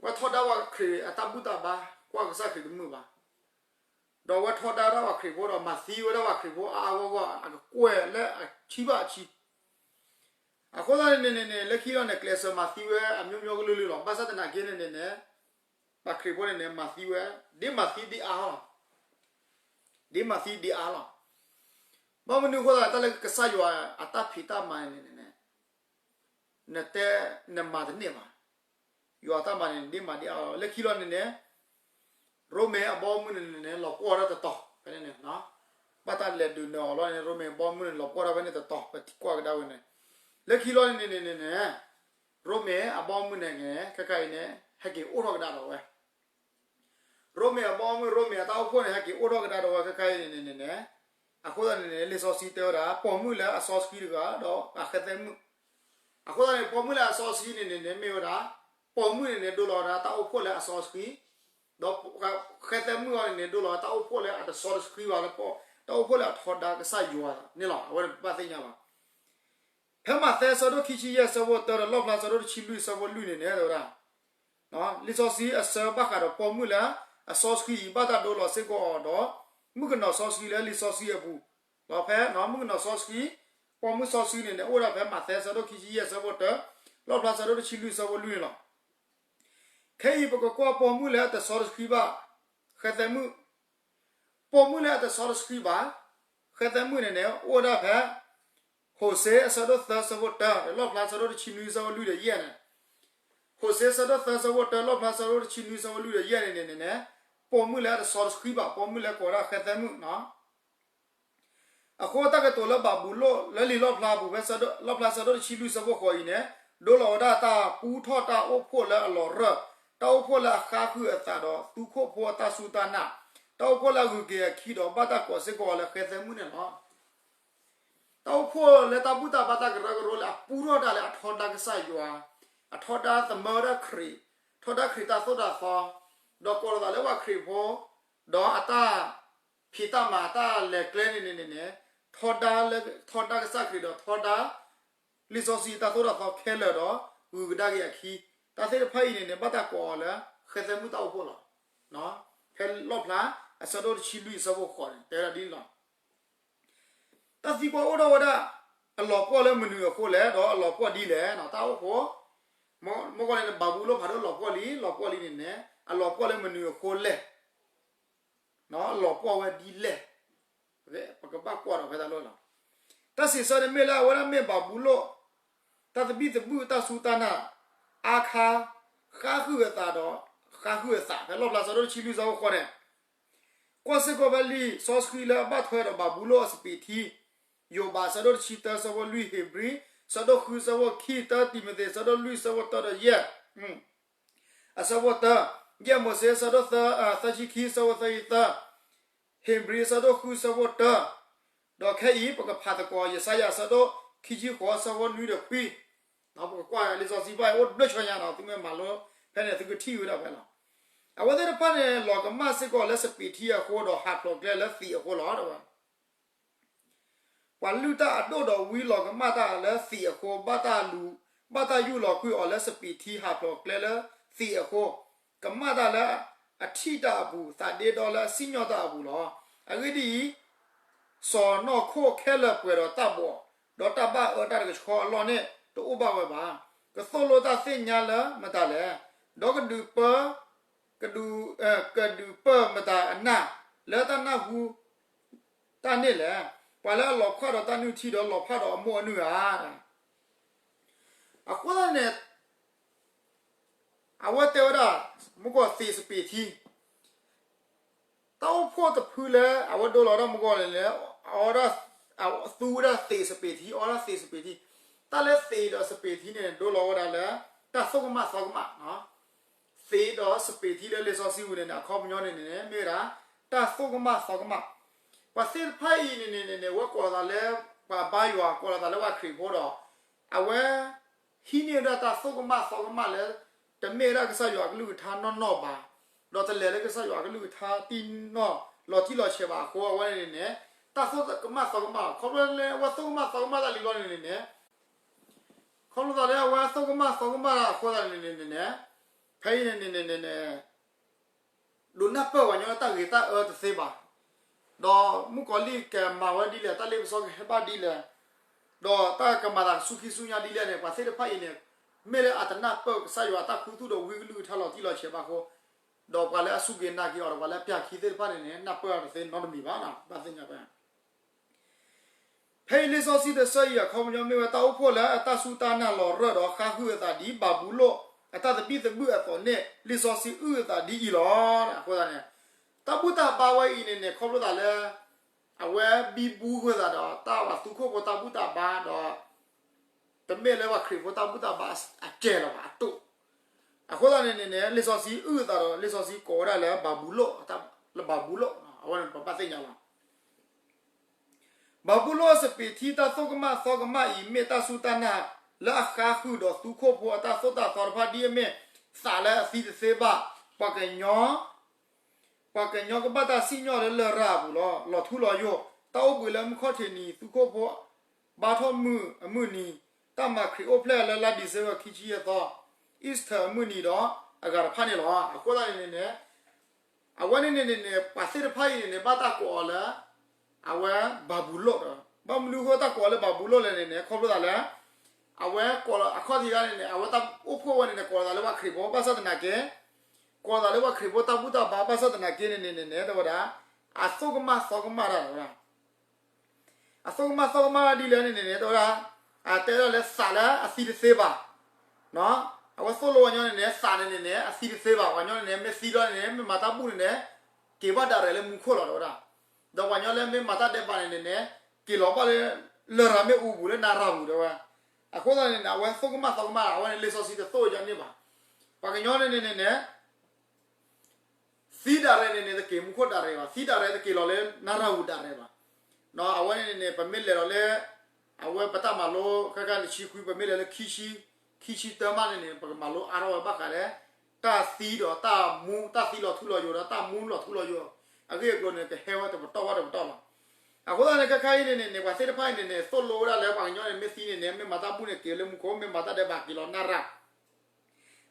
ဝဲထီဒါပှၤခရံာ်အတၢ်ဘူၣ်တၢ်ဘါ ကွၢ်ကစၢ်ခရံာ်တမုာ်ဘၣ်, ဒီးဝဲထီဒါဒၣ်ပှၤခရံာ်ဖိဒီး မၤသံဝဲဒၣ်ပှၤခရံာ်ဖိအါအါဂီၢ်ဂီၢ် အကကွဲၢ်လၢအဆံဘၣ်အဆံ အဃိသတးန့ၣ်န့ၣ်န့ၣ် လၢခံလီၤန့ၣ် ကျဲးစၢးမၤသံဝဲအမျိုးမျိုးကလုာ်ကလုာ်လီၤ. ဘၣ်ဆၣ်သနာ်က့န့ၣ်န့ၣ်န့ၣ် ပှၤခရံာ်ဖိန့ၣ်န့ၣ် မၤသံဝဲ, ဒ်မၤသံဒ်အါလီၤ, ဒ်မၤသံဒ်အါလီၤ. ဘၣ်မနုၤအဃိသတး တၢ်လၢကစၢ်ယွၤအတၢ်ဖံးတၢ်မၤန့ၣ်န့ၣ်န့ၣ် နတဲနမၤတန့ၢ်ဘၣ်. ယွၤတၢ်မၤန့ၣ် ဒ်မၤဒ်အါလီၤ. လၢခံလီၤန့ၣ်န့ၣ် ရိမ့ၤအဘီအမုၢ်န့ၣ်န့ၣ်န့ၣ် လီၤပှီၢ်ဒၣ်တတီၤ ဖဲန့ၣ်န့ၣ်, ဘၣ်တၢ်လဲၤဒုးနၢၤအီၤလီၤန့ၣ် ရိမ့ၤအဘီအမုၢ်န့ၣ် လီၤပှီၢ်ဒၣ်ဖဲန့ၣ်တတီၤ ပထံၣ်ကွၢ်ကဒါဝဲန့ၣ်. လၢခံလီၤန့ၣ်န့ၣ်န့ၣ်န့ၣ် ရိမ့ၤအဘီအမုၢ်န့ၣ် ခဲကနံၣ်အံၤန့ၣ် ဟဲက့ၤအိၣ်ထီၣ်ကဒါဒီးဝဲ ရိမ့ၤအဘီအမုၢ် ရိမ့ၤအတၢ်အိၣ်ဖှိၣ်န့ၣ် ဟဲက့ၤအိၣ်ထီၣ်ကဒါဒီးဝဲခဲကနံၣ်အံၤန့ၣ်န့ၣ်န့ၣ်, အဃိသတးန့ၣ်န့ၣ် လံာ်စီဆှံတဲဝဲဒၣ် ပိာ်မုၣ်လၢအစီဆှံတဂၤ ဒီးဃဲသဲမုၣ်, အဃိသတးန့ၣ် ပိာ်မုၣ်လၢအစီဆှံန့ၣ်န့ၣ်န့ၣ် မ့ၢ်ဝဲဒၣ် ပိာ်မုၣ်န့ၣ်န့ၣ် ဒိလီၤဝဲဒၣ်တၢ်အိၣ်ဖှိၣ်လၢအစီဆှံ, ဒီးဃဲသဲမုၣ်အံၤန့ၣ်န့ၣ် ဒိလီၤဝဲတၢ်အိၣ်ဖှိၣ်လၢအတစီတဆှံဘၣ်လၢပီၢ်, တၢ်အိၣ်ဖှိၣ်လၢအထီဒါကစၢ်ယွၤန့ၣ်လီၤ. အဝဲန့ၣ်ပဘၣ်သ့ၣ်ညါလီၤ. ဖဲမးသဲဆၢဒိၣ်ခံဆံယဲၢ်ဆၢဖိတၢ ဒီးလီၣ်ဖျါဆၢဒိၣ်တဆံလွံၢ်ဆၢဖိလွံၢ်န့ၣ်န့ၣ် တဲဝဲဒၣ် လံာ်စီဆှံအဆၢဘၣ်ဃးဒီးပိာ်မုၣ်လၢအစီဆှံအံၤ ဘၣ်တၢ်ဒိလီၤစ့ၢ်ကီးအီၤဒီး မုၣ်ကနီၤစီဆှံလၢလံာ်စီဆှံအပူၤ, ဒီးဖဲမုၣ်ကနီၤစီဆှံ, ပိာ်မုၣ်စီဆှံန့ၣ်န့ၣ် အိၣ်ဝဲဒၣ်ဖဲမးသဲဆၢဒိၣ်ခံဆံယဲၢ်ဆၢဖိတၢ, လီၣ်ဖျါဆၢဒိၣ်တဆံလွံၢ်ဆၢဖိလွံၢ်န့ၣ်လီၤ. ခဲအံၤပကကွၢ်ပိာ်မုၣ်လၢအတစီတဆှံဘၣ်, ဃဲသဲမုၣ် ပိာ်မုၣ်လၢအတစီတဆှံဘၣ်, ဃဲသဲမုၣ်န့ၣ်န့ၣ် အိၣ်ဝဲဒၣ်ဖဲ ဟိၤၡ့အဆၢဒိၣ်သၢဆၢဖိတၢ ဒီးလီၣ်ဖျါဆၢဒိၣ်တဆံနွံဆၢဖိလွံၢ်ဒီးယဲၢ်န့ၣ်, ဟိၤၡ့အဆၢဒိၣ်သၢဆၢဖိတၢ လီၣ်ဖျါဆၢဒိၣ်တဆံနွံဆၢဖိလွံၢ်ဒီးယဲၢ်န့ၣ်န့ၣ်န့ၣ်, ပိာ်မုၣ်လၢအတစီတဆှံဘၣ် ပိာ်မုၣ်လၢကိးဝဲဒၣ်ဃဲသဲမုၣ်န့ၣ် အဃိတၢ်ကတိၤလၢဘၤဘူလိၣ်လၢလံာ်လီၣ်ဖျါအပူၤဖဲ လီၣ်ဖျါဆၢဒိၣ်တဆံလွံၢ်ဆၢဖိဃိးအံၤန့ၣ်, ဒိလီၤဝဲဒၣ်တၢ်ပူထီၣ်တၢ်အိၣ်ဖှိၣ်လၢအလီၤရၢၢ်, တၢ်အိၣ်ဖှိၣ်လၢအဃါဃုာ်အသးဒီးသူခိၣ်ဖိအတၢ်စူၢ်တၢ်နာ်, တၢ်အိၣ်ဖှိၣ်လၢအဂုၤက့ၤအခံဒီးဘၣ်တၢ်ကိးစ့ၢ်ကီးလၢဃဲသဲမုၣ်န့ၣ်လီၤ. တၢ်အိၣ်ဖှိၣ်လၢတၢ်ဘူၣ်တၢ်ဘါတၢ်ကရၢကရိလၢအပူထီၣ်တၢ်လၢအထီဒါကစၢ်ယွၤ, အထီဒါသမၢဝဲဒၣ်ခရံာ်, ထီဒါခရံာ်တၢ်သိၣ်တၢ်သီ, ဒီးကိးလီၤသးလၢပှၤခရံာ်ဖိ, ဒီးအတၢ်ဖံးတၢ်မၤအတၢ်လဲၤကျဲန့ၣ်န့ၣ်န့ၣ်န့ၣ်, ထီဒါလၢ ထီဒါကစၢ်ခရံာ်ဒီးထီဒါ လံာ်စီဆှံတၢ်သိၣ်တၢ်သီခဲလၢာ်ဒီး ဂုၤကဒါက့ၤအခံ, တၢ်သ့ၣ်တဖၣ်အံၤန့ၣ်န့ၣ် ဘၣ်တၢ်ကိးအီၤလၢ ဃဲသဲမုၣ်တၢ်အိၣ်ဖှိၣ်လီၤ. ဖဲလီၣ်ဖျါ အဆၢဒိၣ်တဆံလွံၢ်အဆၢဖိဃိးန့ၣ် တဲဝဲဒၣ်ဒ်န့ၣ်လီၤ. တၢ်သံကွၢ်အိၣ်ထီၣ်ဝဲဒၣ် အလီၤပှီၢ်လၢမနုၤအဃိလဲၣ် ဒီးအလီၤပှီၢ်ဒ်လဲၣ်န့ၣ် တၢ်အိၣ်ဖှိၣ်, မ့ၢ်ကီၢ်န့ၣ် ဘၤဘူလိၣ်ဖးဒိၣ်လီၤပှီၢ်လံ လီၤပှီၢ်လံန့ၣ်န့ၣ် အလီၤပှီၢ်လၢမနုၤအဃိလဲၣ် လီၤပှီၢ်ဝဲဒ်လဲၣ်, ပကဘၣ်ကွၢ်ဒီးဖဲတၢ်လီၢ်လီၤ. တၢ်စံးဆၢန့ၣ်မ့ၢ်လၢအဝဲဒၣ်မ့ၢ်ဘၤဘူလိၣ်, တၢ်သဘံၣ်သဘုၣ်တၢ်စူၢ်တၢ်နာ်, အါခါ, ဃါဃုာ်အသးဒီး, ဃါဃုာ်အသး ဖဲလီၣ်ဖျါဆၢဒိၣ်တဆံလွံၢ်ဆၢဖိဃိးန့ၣ်, ကွၢ်စ့ၢ်ကီးဖဲလံာ်စီဆှံလၢအဘၣ်ထွဲဒီးဘၤဘူလိၣ်အစပံးထံ, ယိၤဘးဆၢဒိၣ်တဆံတၢဆၢဖိလွံၢ် ဟ့းဘြံၤ, ဆၢဒိၣ်ဃုဆၢဖိခံ တၢတံၤမသ့း ဆၢဒိၣ်လွံၢ်ဆၢဖိတၢဒီးယဲၢ် အဆၢဖိတၢ ယဲၢ်မိၤၡ့ အဆၢဒိၣ်သၢ, သၢဆံခံ အဆၢဖိသၢဆံသၢ, ဧ့ၤဘြံၤ အဆၢဒိၣ်ဃု အဆၢဖိတၢ, ဒီးခဲအံၤ ပကဖးသကိး ယၡါယၤ အဆၢဒိၣ်ခံဆံဃိး အဆၢဖိနွံဒီးခွံ, ပကကွၢ်လံာ်စီဆှံဘၣ် အိၣ်တဘျုးဆၢညါနီၤ သုမ့ၢ်မၤလိဖဲန့ၣ် သုကထံၣ်ဝဲဒၣ်ဖဲလီၤ. အဝဲသ့ၣ်တဖၣ်န့ၣ် လီၤကမၣ်စ့ၢ်ကီးလၢစပံးထံအဃိ ဒီးဟးဖျိးကျဲလၢသံးအဃိလီၤ တဲဝဲ ပှၤလုၢ်တၢ်အဒိၣ်ဒီးဝံလီၤကမၣ်တၢ်လၢသံးအဃိ, ဘၣ်တၢ်လူၤ, ဘၣ်တၢ်ယူၢ်လီၤကွံာ်အီၤလၢစပံးထံ ဟးဖျိးကျဲလၢသံးအဃိ, ကမၣ်တၢ်လၢအထံၣ်တၢ်အပူၤ, သးဒ့ဒီလၢအစံၣ်ညီၣ်တၢ်အပူၤလီၤ. အဂ့ၢ်ဒ်အံၤ, စီၤနီၢ်ခိၣ်ခဲလၢာ်ပှဲၤဒီးတၢ်ဘှီး, ဒီးတၢ်ဘၣ်အၢတၢ်တကဆှီအလီၢ်န့ၣ် တအိၣ်ဘၣ်ဝဲဘၣ်. ကသိၣ်လိတၢ်သ့ၣ်ညါလၢမတၤလဲၣ်, ဒီးကဒုးပၢ, ကဒုး, ကဒုးပၢၢ်မတၤအနၢ်, လၢတၢ်နၢ်ဟူ တၢ်န့ၣ်လဲၣ်. ပှၤလၢအလီၤဖးဒီးတၢ်နုၢ်ထံဒီးလီၤဖးဒီးအမိၢ်အနုၢ်ဧါ. အဃိသတးန့ၣ် အဝဲတဲဝဲဒၣ် မုၢ်ကီၢ်သံးစပံးထံ, တၢ်အိၣ်ဖှိၣ်တဖုလၢအဝဲဒိလီၤဒၣ်မုၢ်ကီၢ်န့ၣ်လဲၣ်, အဝဲဒၣ်, သူဝဲဒၣ်သံးစပံးထံ, အီဒၣ်သံးစပံးထံ, တၢ်လၢသံးဒီးစပံးထံန့ၣ် ဒိလီၤဝဲဒၣ်လၢ တၢ်သိၣ်ကမၣ်သီကမၣ် သံးဒီးစပံးထံလၢလံာ်စီဆှံပူၤန့ၣ်န့ၣ် အခီပညီန့ၣ်န့ၣ် မ့ၢ်ဝဲဒၣ် တၢ်သိၣ်ကမၣ်သီကမၣ်. ပှၤသ့ၣ်တဖၣ်အံၤန့ၣ်န့ၣ်န့ၣ် အဝဲကိးလီၤသးလၢ ပှၤဘါယွၤ ကိးလီၤသးလၢပှၤခရံာ်ဖိဒီး အဝဲ ဟံးန့ၢ်ဝဲဒၣ်တၢ်သိၣ်ကမၣ်သီကမၣ်လၢ တမ့ၢ်ဝဲဒၣ်ကစၢ်ယွၤအကလုၢ်ကထါနီၢ်နီၢ်ဘၣ်, ဒီးတလဲၤလၢကစၢ်ယွၤအကလုၢ်ကထါတံၢ်နီၢ်လီၤတံၢ်လီၤဆဲးဘၣ်အဃိ အဝဲန့ၣ်န့ၣ် တၢ်သိၣ်ကမၣ်သီကမၣ် ခီဖျိလၢအဝဲသိၣ်ကမၣ်သီကမၣ်တၢ်လံဘျီန့ၣ်န့ၣ်န့ၣ် ခီဖျိသးလၢအဝဲသိၣ်ကမၣ်သီကမၣ်တၢ်အဃိသတးန့ၣ်န့ၣ်န့ၣ် ဖဲအံၤန့ၣ်န့ၣ်န့ၣ်န့ၣ် ဒိးနၢ်ပၢၢ်ပှၤကညီလၢတၢ်ဂ့ၤတၢ်အၢတသ့ဘၣ်, ဒီးမုၣ်ကီၤလံၢ်ကမၤဝဲဒ်လဲၣ်, တၢ်လ့ပစီကဟဲဘၣ်ဒ်လဲၣ်, ဒီးတၢ်ကမၤသးဆူခံဆူညါဒ်လဲၣ်န့ၣ် ပှၤသ့ၣ်တဖၣ်အံၤန့ၣ် မ့ၢ်လၢအတနၢ်ပၢၢ်ကစၢ်ယွၤအတၢ်ခူသူၣ်ဒီးဝံကလုၢ်ကထါလီၤတံၢ်လီၤဆဲးဘၣ်အဃိ, ဒီးပှၤလၢအစူၢ်က့ၤနာ်က့ၤအီၤဒီးပှၤလၢအပျၢ်ခံသ့ၣ်တဖၣ်န့ၣ်န့ၣ် နၢ်ပၢၢ်အီၤတသ့နီတမံၤဘၣ်, ဘၣ်သ့ၣ်ညါဖဲ ဖဲအံၤလံာ်စီဆှံတဆၢအံၤ အခီပညီမ့ၢ်ဝဲ တၢ်အိၣ်ဖှိၣ်လၢအတၢ်စူၢ်တၢ်နာ်လီၤရၢၢ်ဒီးဃါဃုာ်အသးဒ်ဘၤဘူလိၣ်အတၢ်သဘံၣ်သဘုၣ်အသိးန့ၣ် လံာ်စီဆှံအုၣ်အသးဒ်အံၤလီၤ. အဃိသတးန့ၣ် တၢ်ဘူၣ်တၢ်ဘါဝဲအံၤန့ၣ်န့ၣ် ခီဖျိသးလၢ အဝဲဘံဘူဃုာ်သးဒီးတၢ်ဘၣ်သူခိၣ်ဖိတၢ်ဘူၣ်တၢ်ဘါဒီး တမ့ၢ်လၢပှၤခရံာ်ဖိတၢ်ဘူၣ်တၢ်ဘါအကဲလီၤဘၣ်အတိၢ်, အဃိသတးန့ၣ်န့ၣ်န့ၣ် လံာ်စီဆှံအုၣ်အသးဒီး လံာ်စီဆှံကိးဝဲဒၣ်လၢဘၤဘူလိၣ်, လၢဘၤဘူလိၣ်, အဝဲန့ၣ်ပဘၣ်သ့ၣ်ညါလီၤ. ဘၤဘူလိၣ်အစပံးထံတၢ်သိၣ်ကမၣ်သီကမၣ်အံၤ မ့ၢ်တၢ်စူၢ်တၢ်နာ်လၢအဃါဃုာ်ဒီးသူခိၣ်ဖိအတၢ်သိၣ်တၢ်သီတဖၣ်ဒ်အမ့ၢ်သးလၢအသံတသ့ဘၣ်, ပှၤကညီ ပှၤကညီကဘၣ်တၢ်စံၣ်ညီၣ်လၢလရာ်အပူၤလီၤ. လီၤထူလီၤယိာ်, တၢ်အိၣ်ဘှံးလၢမုၢ်ခီၣ်ထံးနံၤ သူခိၣ်ဖိ ဘါထီၣ်မုၢ်အမုၢ်နံၤ, တၢ်မၤခရံာ်အိၣ်ဖျဲၣ်လၢလါ December ခံဆံယဲၢ်သီ, Easter အမုၢ်နံၤဒီးအဂၤတဖၣ်န့ၣ်လီၤ. အဃိသတးန့ၣ်န့ၣ်န့ၣ် အဝဲန့ၣ်န့ၣ်န့ၣ်န့ၣ် ပှၤသ့ၣ်တဖၣ်အံၤန့ၣ်န့ၣ် ဘၣ်တၢ်ကိးအီၤလၢ အဝဲဘၤဘူလိၣ်ဒီး ဘၣ်မနုၤအဃိတၢ်ကိးအီၤလၢဘၤဘူလိၣ်လဲၣ်န့ၣ်န့ၣ် ခီဖျိသးလၢ အဝဲကိးလီၤအခီၣ်ထံးတခါန့ၣ်န့ၣ် အဝဲတၢ်အိၣ်ဖှိၣ်ဝဲန့ၣ်န့ၣ် ကိးလီၤသးလၢပှၤခရံာ်ဖိ ဘၣ်ဆၣ်သနာ်က့ ကိးလီၤသးလၢပှၤခရံာ်ဖိတၢ်ဘူၣ်တၢ်ဘါ ဘၣ်ဆၣ်သနာ်က့န့ၣ်န့ၣ်န့ၣ် တဲဝဲဒၣ် အသိၣ်ကမၣ်သီကမၣ်တၢ်ဒီး အသိၣ်ကမၣ်သီကမၣ်ဒ်လဲၣ်န့ၣ်န့ၣ်န့ၣ် တဲဝဲဒၣ် အတဲဒၣ်လၢသးလၢအသံတသ့ဘၣ်, အဝဲသိၣ်လိပှၤကညီန့ၣ်န့ၣ် သးန့ၣ်န့ၣ်န့ၣ် အသံတသ့ဘၣ်, ပှၤကညီန့ၣ်န့ၣ် မ့ၢ်သံလီၤန့ၣ်န့ၣ် မ့ၢ်မၤတၢ်ဘူၣ်န့ၣ်န့ၣ် က့ၤဘၣ်ဒၣ်ရဲၣ်လၢမူခိၣ်လီၤ တဲဝဲဒၣ်, ဒီးပှၤကညီလၢမ့ၢ်မၤတၢ်ဒဲးဘးန့ၣ်န့ၣ်န့ၣ် က့ၤလီၤဘၣ်လၢ လရာ်မ့ၣ်အူပူၤလၢနၤရၤပူၤ တဲဝဲ, အဃိသတးန့ၣ်န့ၣ် အဝဲသိၣ်ကမၣ်သီကမၣ် အဝဲန့ၣ်လံာ်စီဆှံတသိၣ်ဝဲဒ်န့ၣ်ဘၣ်, ပှၤကညီန့ၣ်န့ၣ်န့ၣ်န့ၣ် သံဒၣ်ရဲၣ်န့ၣ်န့ၣ် တက့ၤမူခိၣ်ဒၣ်ရဲၣ်ဘၣ်, သံဒၣ်ရဲၣ်တက့ၤလီၤလၢနၤရၤပူၤဒၣ်ရဲၣ်ဘၣ်, အဝဲန့ၣ်န့ၣ်န့ၣ် ပမ့ၢ်လဲၤဒီးလၢ အဝဲပတၢ်မၤလိ ခဲခါန့ၣ် ဆံခွံ ပမ့ၢ်လဲၤလၢ ခံဆံတၢမးန့ၣ်န့ၣ် ပကမၤလိအါထီၣ်ဝဲဘၣ်ဃးလၢ တၢ်သံဒီးတၢ်မူ တၢ်သံလီၤထူလီၤယိာ်ဒီးတၢ်မူလီၤထူလီၤယိာ် အဂ့ၢ်အကျိၤန့ၣ် ကဟဲဝဲတပတီၢ်ဘၣ်တပတီၢ်လီၤ. အဃိသတးန့ၣ် ခဲခါအံၤန့ၣ်န့ၣ်န့ၣ် ပှၤသ့ၣ်တဖၣ်အံၤန့ၣ်န့ၣ် သိၣ်လိဝဲဒၣ်လၢပှၤကညီန့ၣ် မ့ၢ်သံန့ၣ်န့ၣ် မ့ၢ်မၤတၢ်ဘူၣ်န့ၣ် က့ၤလၢမူခိၣ်, မ့ၢ်မၤတၢ်ဒဲးဘးက့ၤလီၤနၤရၤ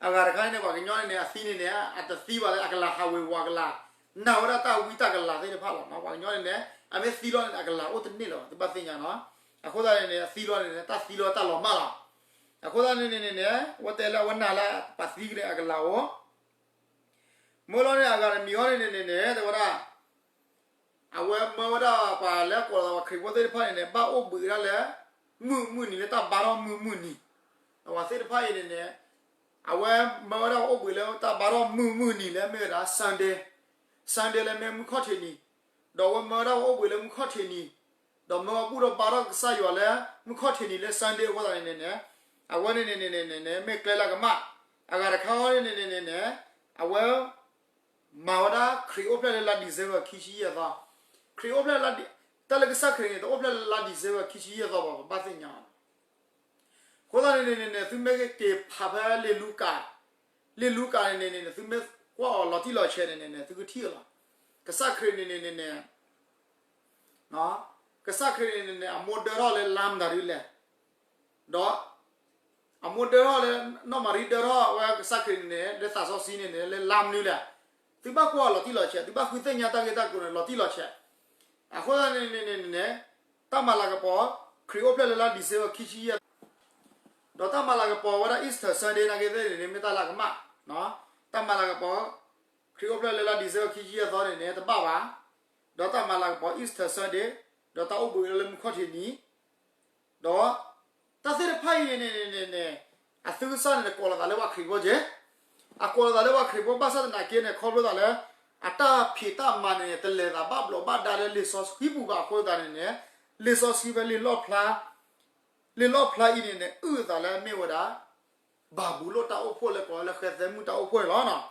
အဂၤတခါန့ၣ်န့ၣ် ပှၤကညီန့ၣ်န့ၣ် အသံန့ၣ်န့ၣ် အတသံဘၣ်လၢအကလၤဟးဝ့ၤဝီၤကလၤ, နာ်ဝဲဒၣ်တၢ်ဝံတၢ်ကလၤသ့ၣ်တဖၣ်လီၤ. ပှၤကညီန့ၣ်န့ၣ် အမ့ၢ်သံလီၤန့ၣ် အကလၤအိၣ်တန့ၢ်လၢၤဘၣ်, သုဘၣ်သ့ၣ်ညါနီၤ. အဃိသတးန့ၣ်န့ၣ် အသံလီၤန့ၣ်န့ၣ် တၢ်သံလီၤတၢ်လီၤမၢ်လီၤ. အဃိသတးန့ၣ်န့ၣ်န့ၣ် အဝဲတဲလၢအဝဲနာ်လၢပှၤသံကန့ၣ် အကလၤအိၣ် မၢလီၤန့ၣ် အဂၤတမံၤဃီန့ၣ်န့ၣ်န့ၣ် တဲဝဲဒၣ် အဝဲမၢဝဲဒၣ်ပှၤလၢကိးလီၤသးပှၤခရံာ်ဖိသ့ၣ်တဖၣ်န့ၣ်န့ၣ် ဘၣ်အိၣ်ဘှံးဝဲဒၣ်လၢ မုၢ်မုၢ်နံၤ လၢတၢ်ဘါထီၣ်မုၢ်မုၢ်နံၤ, ဒီးပှၤသ့ၣ်တဖၣ်အံၤန့ၣ်န့ၣ် အဝဲမၢဝဲဒၣ်ပှၤအိၣ်ဘှံးလၢတၢ်ဘါထီၣ်မုၢ်မုၢ်နံၤလၢမ့ၢ်ဝဲဒၣ် Sunday, Sunday လၢမ့ၢ်မုၢ်ခီၣ်ထံးနံၤ, ဒီးအဝဲမၢဝဲဒၣ်ပှၤအိၣ်ဘှံးလၢမုၢ်ခီၣ်ထံးနံၤ, ဒီးမၢဝဲဘူၣ်ထီၣ်ဘါထီၣ်ကစၢ်ယွၤလၢ မုၢ်ခီၣ်ထံးနံၤလၢ Sunday အဃိသတးန့ၣ်န့ၣ်န့ၣ် အဝဲန့ၣ်န့ၣ်န့ၣ်န့ၣ်န့ၣ် မ့ၢ်ကျဲလၢကမၣ်, အဂၤတခါဃီန့ၣ်န့ၣ်န့ၣ်န့ၣ် အဝဲ မၤဝဲဒၣ်ခရံာ်အိၣ်ဖျဲၣ်လၢလါ December ခံဆံယဲၢ်သီ, ခရံာ်အိၣ်ဖျဲၣ်လၢလါ တၢ်လၢကစၢ်ခရံာ်န့ၣ် တအိၣ်ဖျဲၣ်လၢလါ December ခံဆံယဲၢ်သီဘၣ် ပဘၣ်သ့ၣ်ညါအီၤလီၤ. အဃိသတးန့ၣ်န့ၣ်န့ၣ် သုမ့ၢ်က့ၤဖးဖဲလံာ်လူၤကၣ်, လံာ်လူၤကၣ်န့ၣ်န့ၣ်န့ၣ် သုမ့ၢ်ကွၢ်အီၤလီၤတံၢ်လီၤဆဲးန့ၣ်န့ၣ်န့ၣ် သုကထံၣ်အီၤလီၤ. ကစၢ်ခရံာ်န့ၣ်န့ၣ်န့ၣ်န့ၣ် ကစၢ်ခရံာ်န့ၣ်န့ၣ်န့ၣ် အမိၢ်ဒၢထီၣ်လၢလါမတၤဒ်လဲၣ်, ဒီး အမိၢ်ဒၢထီၣ်လၢ နီၢ်မၤရံဒၢထီၣ်ဝဲကစၢ်ခရံာ်န့ၣ်န့ၣ် လၢသးစီဆှံန့ၣ်န့ၣ် လၢလါမနုၤလဲၣ်. သုဘၣ်ကွၢ်အီၤလီၤတံၢ်လီၤဆဲး, သုဘၣ်ဃုသ့ၣ်ညါတၢ်ဂ့ၢ်တၢ်ကျိၤန့ၣ် လီၤတံၢ်လီၤဆဲး. အဃိသတးန့ၣ်န့ၣ်န့ၣ်န့ၣ် တၢ်မၤလၤကပီၤ ခရံာ်အိၣ်ဖျဲၣ်လၢလါ December ခံဆံယဲၢ် ဒီးတၢ်မၤလၤကပီၤဝဲဒၣ် Easter Sunday နာ်က့သ့ၣ်န့ၣ်န့ၣ် မ့ၢ်တၢ်လၢအကမၣ်, တၢ်မၤလၤကပီၤ ခရံာ်အိၣ်ဖျဲၣ်လၢလါ December ခံဆံယဲၢ်သီန့ၣ်န့ၣ် တဘၣ်ဘၣ်, ဒီးတၢ်မၤလၤကပီၤ Easter Sunday ဒီးတၢ်အိၣ်ဘှံးလၢမုၢ်ခီၣ်ထံးနံၤ ဒီး တၢ်သ့ၣ်တဖၣ်အံၤန့ၣ်န့ၣ်န့ၣ်န့ၣ် အသုကစၢ်န့ၣ် ကိးလီၤသးလၢပှၤခရံာ်ဖိက့ၢ်, အကိးလီၤသးလၢပှၤခရံာ်ဖိဘၣ်ဆၣ်သနာ်က့န့ၣ် ခီဖျိသးလၢ အတၢ်ဖံးတၢ်မၤန့ၣ်န့ၣ် တလဲၤသးဘၣ်ဘျီးဘၣ်ဒါလၢလံာ်စီဆှံပူၤဘၣ်အဃိသတးန့ၣ်န့ၣ် လံာ်စီဆှံဖဲလံာ်လီၣ်ဖျါ လံာ်လီၣ်ဖျါအံၤန့ၣ်န့ၣ် အုၣ်အသးလၢအမ့ၢ်ဝဲဒၣ် ဘၤဘူလိၣ်တၢ်အိၣ်ဖှိၣ်လၢကိးလၢဃဲသဲမုၣ်တၢ်အိၣ်ဖှိၣ်န့ၣ်လီၤ.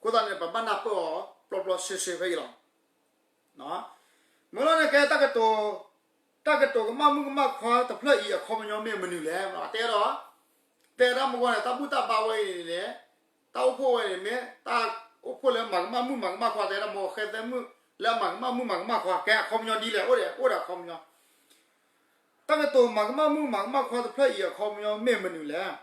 အဃိသတးန့ၣ် ပဘၣ်နၢ်ပၢၢ်အီၤ ပျီပျီဆှဲဆှဲဖဲအံၤလီၤ. မ့ၢ်လီၤန့ၣ်ကဲ တၢ်ကတိၤကမၣ်မုၣ်ကမၣ်ခွါတဖျၢၣ်အံၤအခီပညီမ့ၢ်မနုၤလဲၣ်. တဲဒီး တဲဒၣ်မ့ၢ်ဂ့ၤန့ၣ် တၢ်ဘူၣ်တၢ်ဘါဝဲအံၤန့ၣ် တၢ်အိၣ်ဖှိၣ်ဝဲန့ၣ်မ့ၢ် တၢ်အိၣ်ဖှိၣ်လၢမၤကမၣ်မုၣ်မၤကမၣ်ခွါ တဲဒၣ်မ့ၢ်ဂ့ၤ ဃဲသဲမုၣ်လၢအမၤကမၣ်မုၣ်မၤကမၣ်ခွါ ကဲအခီပညီဒ်လဲၣ် အိၣ်ဒီး အိၣ်ဒီးအခီပညီ တၢ်ကတိၤမၤကမၣ်မုၣ်မၤကမၣ်ခွါတဖျၢၣ်အံၤအခီပညီမ့ၢ်မနုၤလဲၣ်.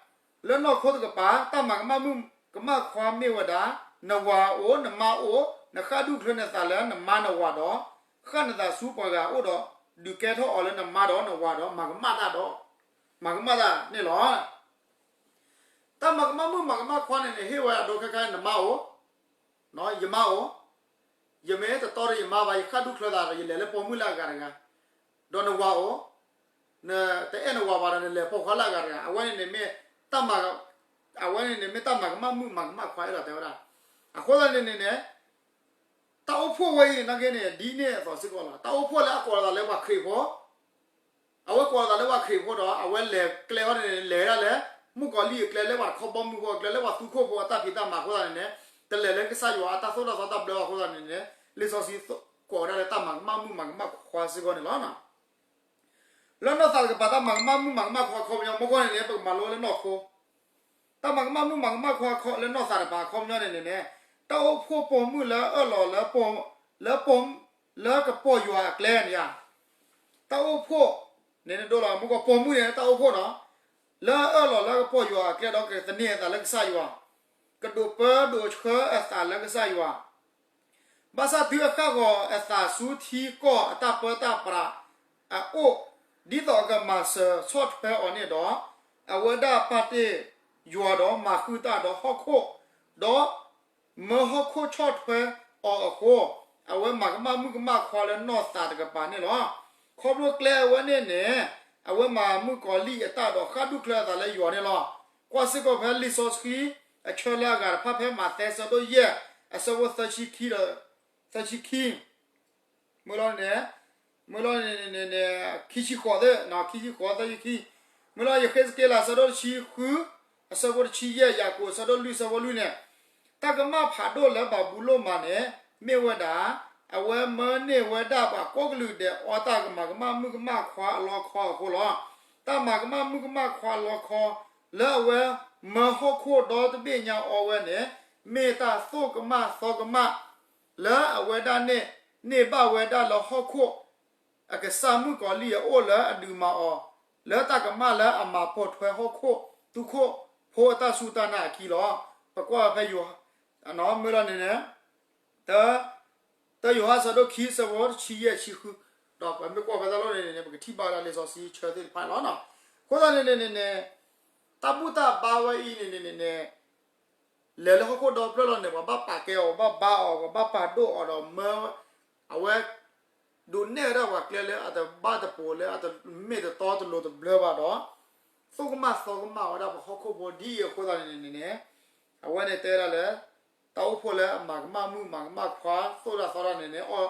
လၢနီၢ်ခိတကပၤ တၢ်မၤကမၣ်မုၣ်ကမၣ်ခွါမ့ၢ်ဝဲဒၣ် နဝၤအိၣ် နမါအိၣ် နဃၣ်ဒူၣ်ချၢနသးလၢနမါနဝၤဒီး ဃၣ်နသးဆူပှၤဂၤအအိၣ်ဒီး ဒုးကဲထီၣ်အီၤလၢနမါဒီးနဝၤဒီး မၤကမၣ်တၢ်ဒီး မၤကမၣ်တၢ်န့ၣ်လီၤ. တၢ်မၤကမၣ်မုၣ်မၤကမၣ်ခွါန့ၣ်န့ၣ် ဟ့ၣ်ဝဲအဒိခဲခါ နမါအိၣ် ယမါအိၣ်, ယမ့ၢ်တတီဒီးယမါဘၣ် ယဃၣ်ဒူၣ်ချၢသးဒီး ယလဲၤလၢပိာ်မုၣ်လၢအဂၤတဂၤ, ဒီးနဝၤအိၣ်, နတအဲၣ်နဝၤဘၣ်ဒီး နလဲၤပိာ်ခွါလၢအဂၤတဂၤ, အဝဲန့ၣ်န့ၣ်မ့ၢ် တၢ်မၤ အဝဲန့ၣ်န့ၣ်မ့ၢ်တၢ်မၤကမၣ်မုၣ်မၤကမၣ်ခွါအဲၣ်ဒိးတဲဝဲဒၣ်. အဃိသတးန့ၣ်န့ၣ်န့ၣ် တၢ်အိၣ်ဖှိၣ်ဝဲအံၤန့ၣ် နာ်က့န့ၣ် ဒ်န့ၣ်အသိးစ့ၢ်ကီးလီၤ. တၢ်အိၣ်ဖှိၣ်လၢအကိးလီၤသးလၢပှၤခရံာ်ဖိ အဝဲကိးလီၤသးလၢပှၤခရံာ်ဖိဒီး အဝဲလဲၤကျဲအီၤန့ၣ် လဲၤဒၣ်လၢ မုၣ်ကီၤလံၢ်အကျဲ လၢပှၤတခီဘီမုၢ်ဖိအကျဲ လၢပှၤသူခိၣ်ဖိအတၢ်ဖံးတၢ်မၤအဃိသတးန့ၣ်န့ၣ် တလဲၤလၢကစၢ်ယွၤအတၢ်သိၣ်တၢ်သီတၢ်ဘျၢအဃိသတးန့ၣ်န့ၣ် လံာ်စီဆှံကိးဝဲဒၣ်လၢတၢ်မၤကမၣ်မုၣ်မၤကမၣ်ခွါစ့ၢ်ကီးန့ၣ်လီၤ. လၢနီၢ်သးတကပၤ တၢ်မၤကမၣ်မုၣ်မၤကမၣ်ခွါအခီပညီ မ့ၢ်ဂ့ၤန့ၣ်န့ၣ် ပကမၤလိလၢနီၢ်ခိ တၢ်မၤကမၣ်မုၣ်မၤကမၣ်ခွါလၢနီၢ်သးတကပၤအခီပညီန့ၣ်န့ၣ်န့ၣ် တၢ်အိၣ်ဖှိၣ်ပိာ်မုၣ်လၢအၢၣ်လီၤလၢ လၢပိာ် လၢကပိာ်ယွၤအကျဲန့ၣ်ဧါ. တၢ်အိၣ်ဖှိၣ်န့ၣ် နဒိလီၤ မ့ၢ်ဂ့ၤ ပိာ်မုၣ်န့ၣ် တၢ်အိၣ်ဖှိၣ်နီၤ လၢအၢၣ်လီၤလၢကပိာ်ယွၤအကျဲဒီးကသန့ၤအသးလၢကစၢ်ယွၤ, ကဒိးပၢဒိးဆှၢအသးလၢကစၢ်ယွၤ ဘၣ်ဆၣ်သုအဃၣ်ဂီၤအသးဆူထံကီၢ်အတၢ်ပၢတၢ်ပြးအအိၣ်, ဒ်သိးအကမၤစၢၤဆီၣ်ထွဲအီၤန့ၣ်ဒီး, အဝဲဒၣ်ပာ်တ့ၢ်ယွၤဒီးမၤဃုာ်တၢ်ဒီးဟီၣ်ခိၣ်, ဒီးမၢဟီၣ်ခိၣ်ဆီၣ်ထွဲအီၤအဃိ, အဝဲမၤကမၣ်မုၣ်ကမၣ်ခွါလၢနီၢ်သးတကပၤန့ၣ်လီၤ. ခီဖျိကျဲအဝဲန့ၣ်န့ၣ်, အဝဲမၤမုၣ်ကီၤလံၢ်အတၢ်ဒီးဃၣ်ဒူၣ်ချၢအသးလၢယွၤန့ၣ်လီၤ. ကွၢ်စ့ၢ်ကီးဖဲလံာ်စီဆှံအဆၢလၢအဂၤတဖၣ်ဖဲမးသဲအဆၢဒိၣ်ယဲၢ် အဆၢဖိသၢဆံခံဒီး သၢဆံခံ မ့ၢ်လီၤန့ၣ်, မ့ၢ်လီၤန့ၣ်န့ၣ် ခံဆံဃိးသၢ, ခံဆံဃိးသၢဆံခံ, မ့ၢ်လီၤ ယဃ့းစက့လးအဆၢဒိၣ်တဆံဃု, အဆၢဖိတဆံယဲၢ်, ယၤကိာ်အဆၢဒိၣ်လွံၢ်အဆၢဖိလွံၢ်န့ၣ်, တၢ်ကမၣ်ဖးဒိၣ်လၢဘၤဘူလိၣ်မၤန့ၣ် မ့ၢ်ဝဲဒၣ်, အဝဲမၢန့ၢ်ဝဲဒၣ်ပှၤကိးကလုာ်ဒဲးအီတၢ်ကမၤကမၣ်မုၣ်ကမၣ်ခွါအလီခီအဃိလီၤ. တၢ်မၤကမၣ်မုၣ်ကမၣ်ခွါအလီခီ လၢအဝဲမၢဟီၣ်ခိၣ်ဒီတဘ့ၣ်ညါအီဝဲန့ၣ်, မ့ၢ်တၢ်သိၣ်ကမၣ်သီကမၣ် လၢအဝဲဒၣ်န့ၣ် န့ၢ်ဘၣ်ဝဲဒၣ်လၢဟီၣ်ခိၣ် အကစၢ်မုၣ်ကီၤလံၢ်အအိၣ်လၢအဒုးမၤအီၤ လၢတၢ်ကမၣ်လၢအမၤပိာ်ထွဲဟီၣ်ခိၣ် သူခိၣ်ဖိအတၢ်စူၢ်တၢ်နာ်အခံလီၤ. ပကွၢ်ဖဲယိၤ, မ့ၢ်လီၤန့ၣ်န့ၣ်, တၢ, တၢယိၤဟၣ်အဆၢဒိၣ်ခံအဆၢဖိတဆံယဲၢ်ဆံဃု, ဒီးပမ့ၢ်ကွၢ်ဖဲတၢ်လီၢ်န့ၣ်န့ၣ် ပကထံၣ်ဘၣ်ဝဲဒၣ်လံာ်စီဆှံဆၢသ့ၣ်တဖၣ်န့ၣ်လီၤ. အဃိသတးန့ၣ်န့ၣ်န့ၣ်, တၢ်ဘူၣ်တၢ်ဘါဝဲအံၤန့ၣ်န့ၣ်န့ၣ် လဲၤလၢဟီၣ်ခိၣ်ဒီဖျၢၣ်လီၤန့ၣ် ပှၤဘၣ်ပာ်ကဲအီၤ, ပှၤဘၣ်ဘါအီၤ, ပှၤဘၣ်ပာ်ဒိၣ်အီၤဒီးမၢ, အဝဲ ဒုးနဲၣ်ဝဲဒၣ်ပှၤကျဲလၢအတဘၣ်တပိၤ လၢအတမ့ၢ်တတီတလိၤတဘျၢဘၣ်ဒီး သိၣ်ကမၣ်သီကမၣ်ဝဲဒၣ်ပှၤဟီၣ်ခိၣ်ဖိဒ်အံၤအဃိသတးန့ၣ်န့ၣ်န့ၣ်, အဝဲန့ၣ်တဲဝဲဒၣ်လၢ တၢ်အိၣ်ဖှိၣ်လၢအမၤကမၣ်မုၣ်မၤကမၣ်ခွါ သိၣ်တၢ်သီတၢ်န့ၣ်န့ၣ်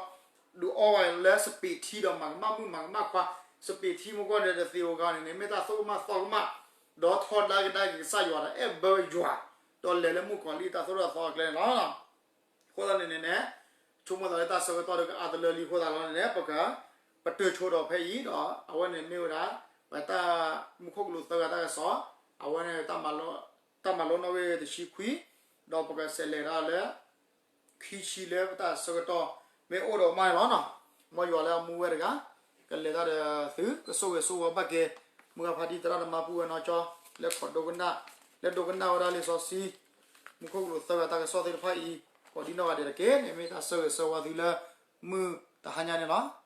ဒုးအီဝဲလၢစပံးထံဒီးမၤကမၣ်မုၣ်မၤကမၣ်ခွါ, စပံးထံမ့ၢ်ဂ့ၤန့ၣ် တသ့ဝဲဂၤန့ၣ်န့ၣ် မ့ၢ်တၢ်သိၣ်ကမၣ်သီကမၣ်, ဒီးထီဒါကဒါက့ၤကစၢ်ယွၤဒီးအဲၣ်ဘၢယွၤ, ဒီးလဲၤလၢမုၣ်ကီၤလံၢ်တၢ်သိၣ်တၢ်သီအကျဲန့ၣ်လီၤ. အဃိသတးန့ၣ်န့ၣ်န့ၣ် ဆိကမိၣ်သးလၢတၢ်ဆၢကတီၢ်ဒီးကအါတလၢလံအဃိသတးလီၤန့ၣ်န့ၣ် ပက ပတုာ်ဆိဒီးဖဲအံၤဒီး အဝဲန့ၣ်မ့ၢ်ဝဲဒၣ် ပတၢ်မူခိၣ်ကလူးသၢဂၤတၢ်ကစီၣ်, အဝဲန့ၣ် တၢ်မၤလိနီၣ်ဂံၢ်တဆံခွံ, ဒီးပကဆဲးလဲၤဒၣ်လၢ ခံဆံလၢပတၢ်ဆၢကတီၢ်မ့ၢ်အိၣ်ဒီးမးန့ၣ်လီၤ. မ်ယွၤလၢအမူဝဲတဂၤ ကလဲၤတၢ်ဒီးသု ကဆိၣ်ဂ့ၤဆိၣ်ဝါဘၣ်က့ၤ မုၢ်ဂၤဖါတံၢ်သရၣ်သမါပုၢ်ဝဲၢ်နီၢ်ကၠီ လၢခိးဒိကနၣ်, လၢဒိကနၣ်ဝဲဒၣ်လံာ်စီဆှံ မူခိၣ်ကလူးသၢဂၤတၢ်ကစီၣ်သ့ၣ်တဖၣ်အံၤ ကိးဒံနီၢ်ဂၤဒဲးတက့ၢ်န့ၣ် မ့ၢ်တၢ်ဆၢဂ့ၤဆၢဝါသုလၢ မုၢ်တဟါညါန့ၣ်လီၤ.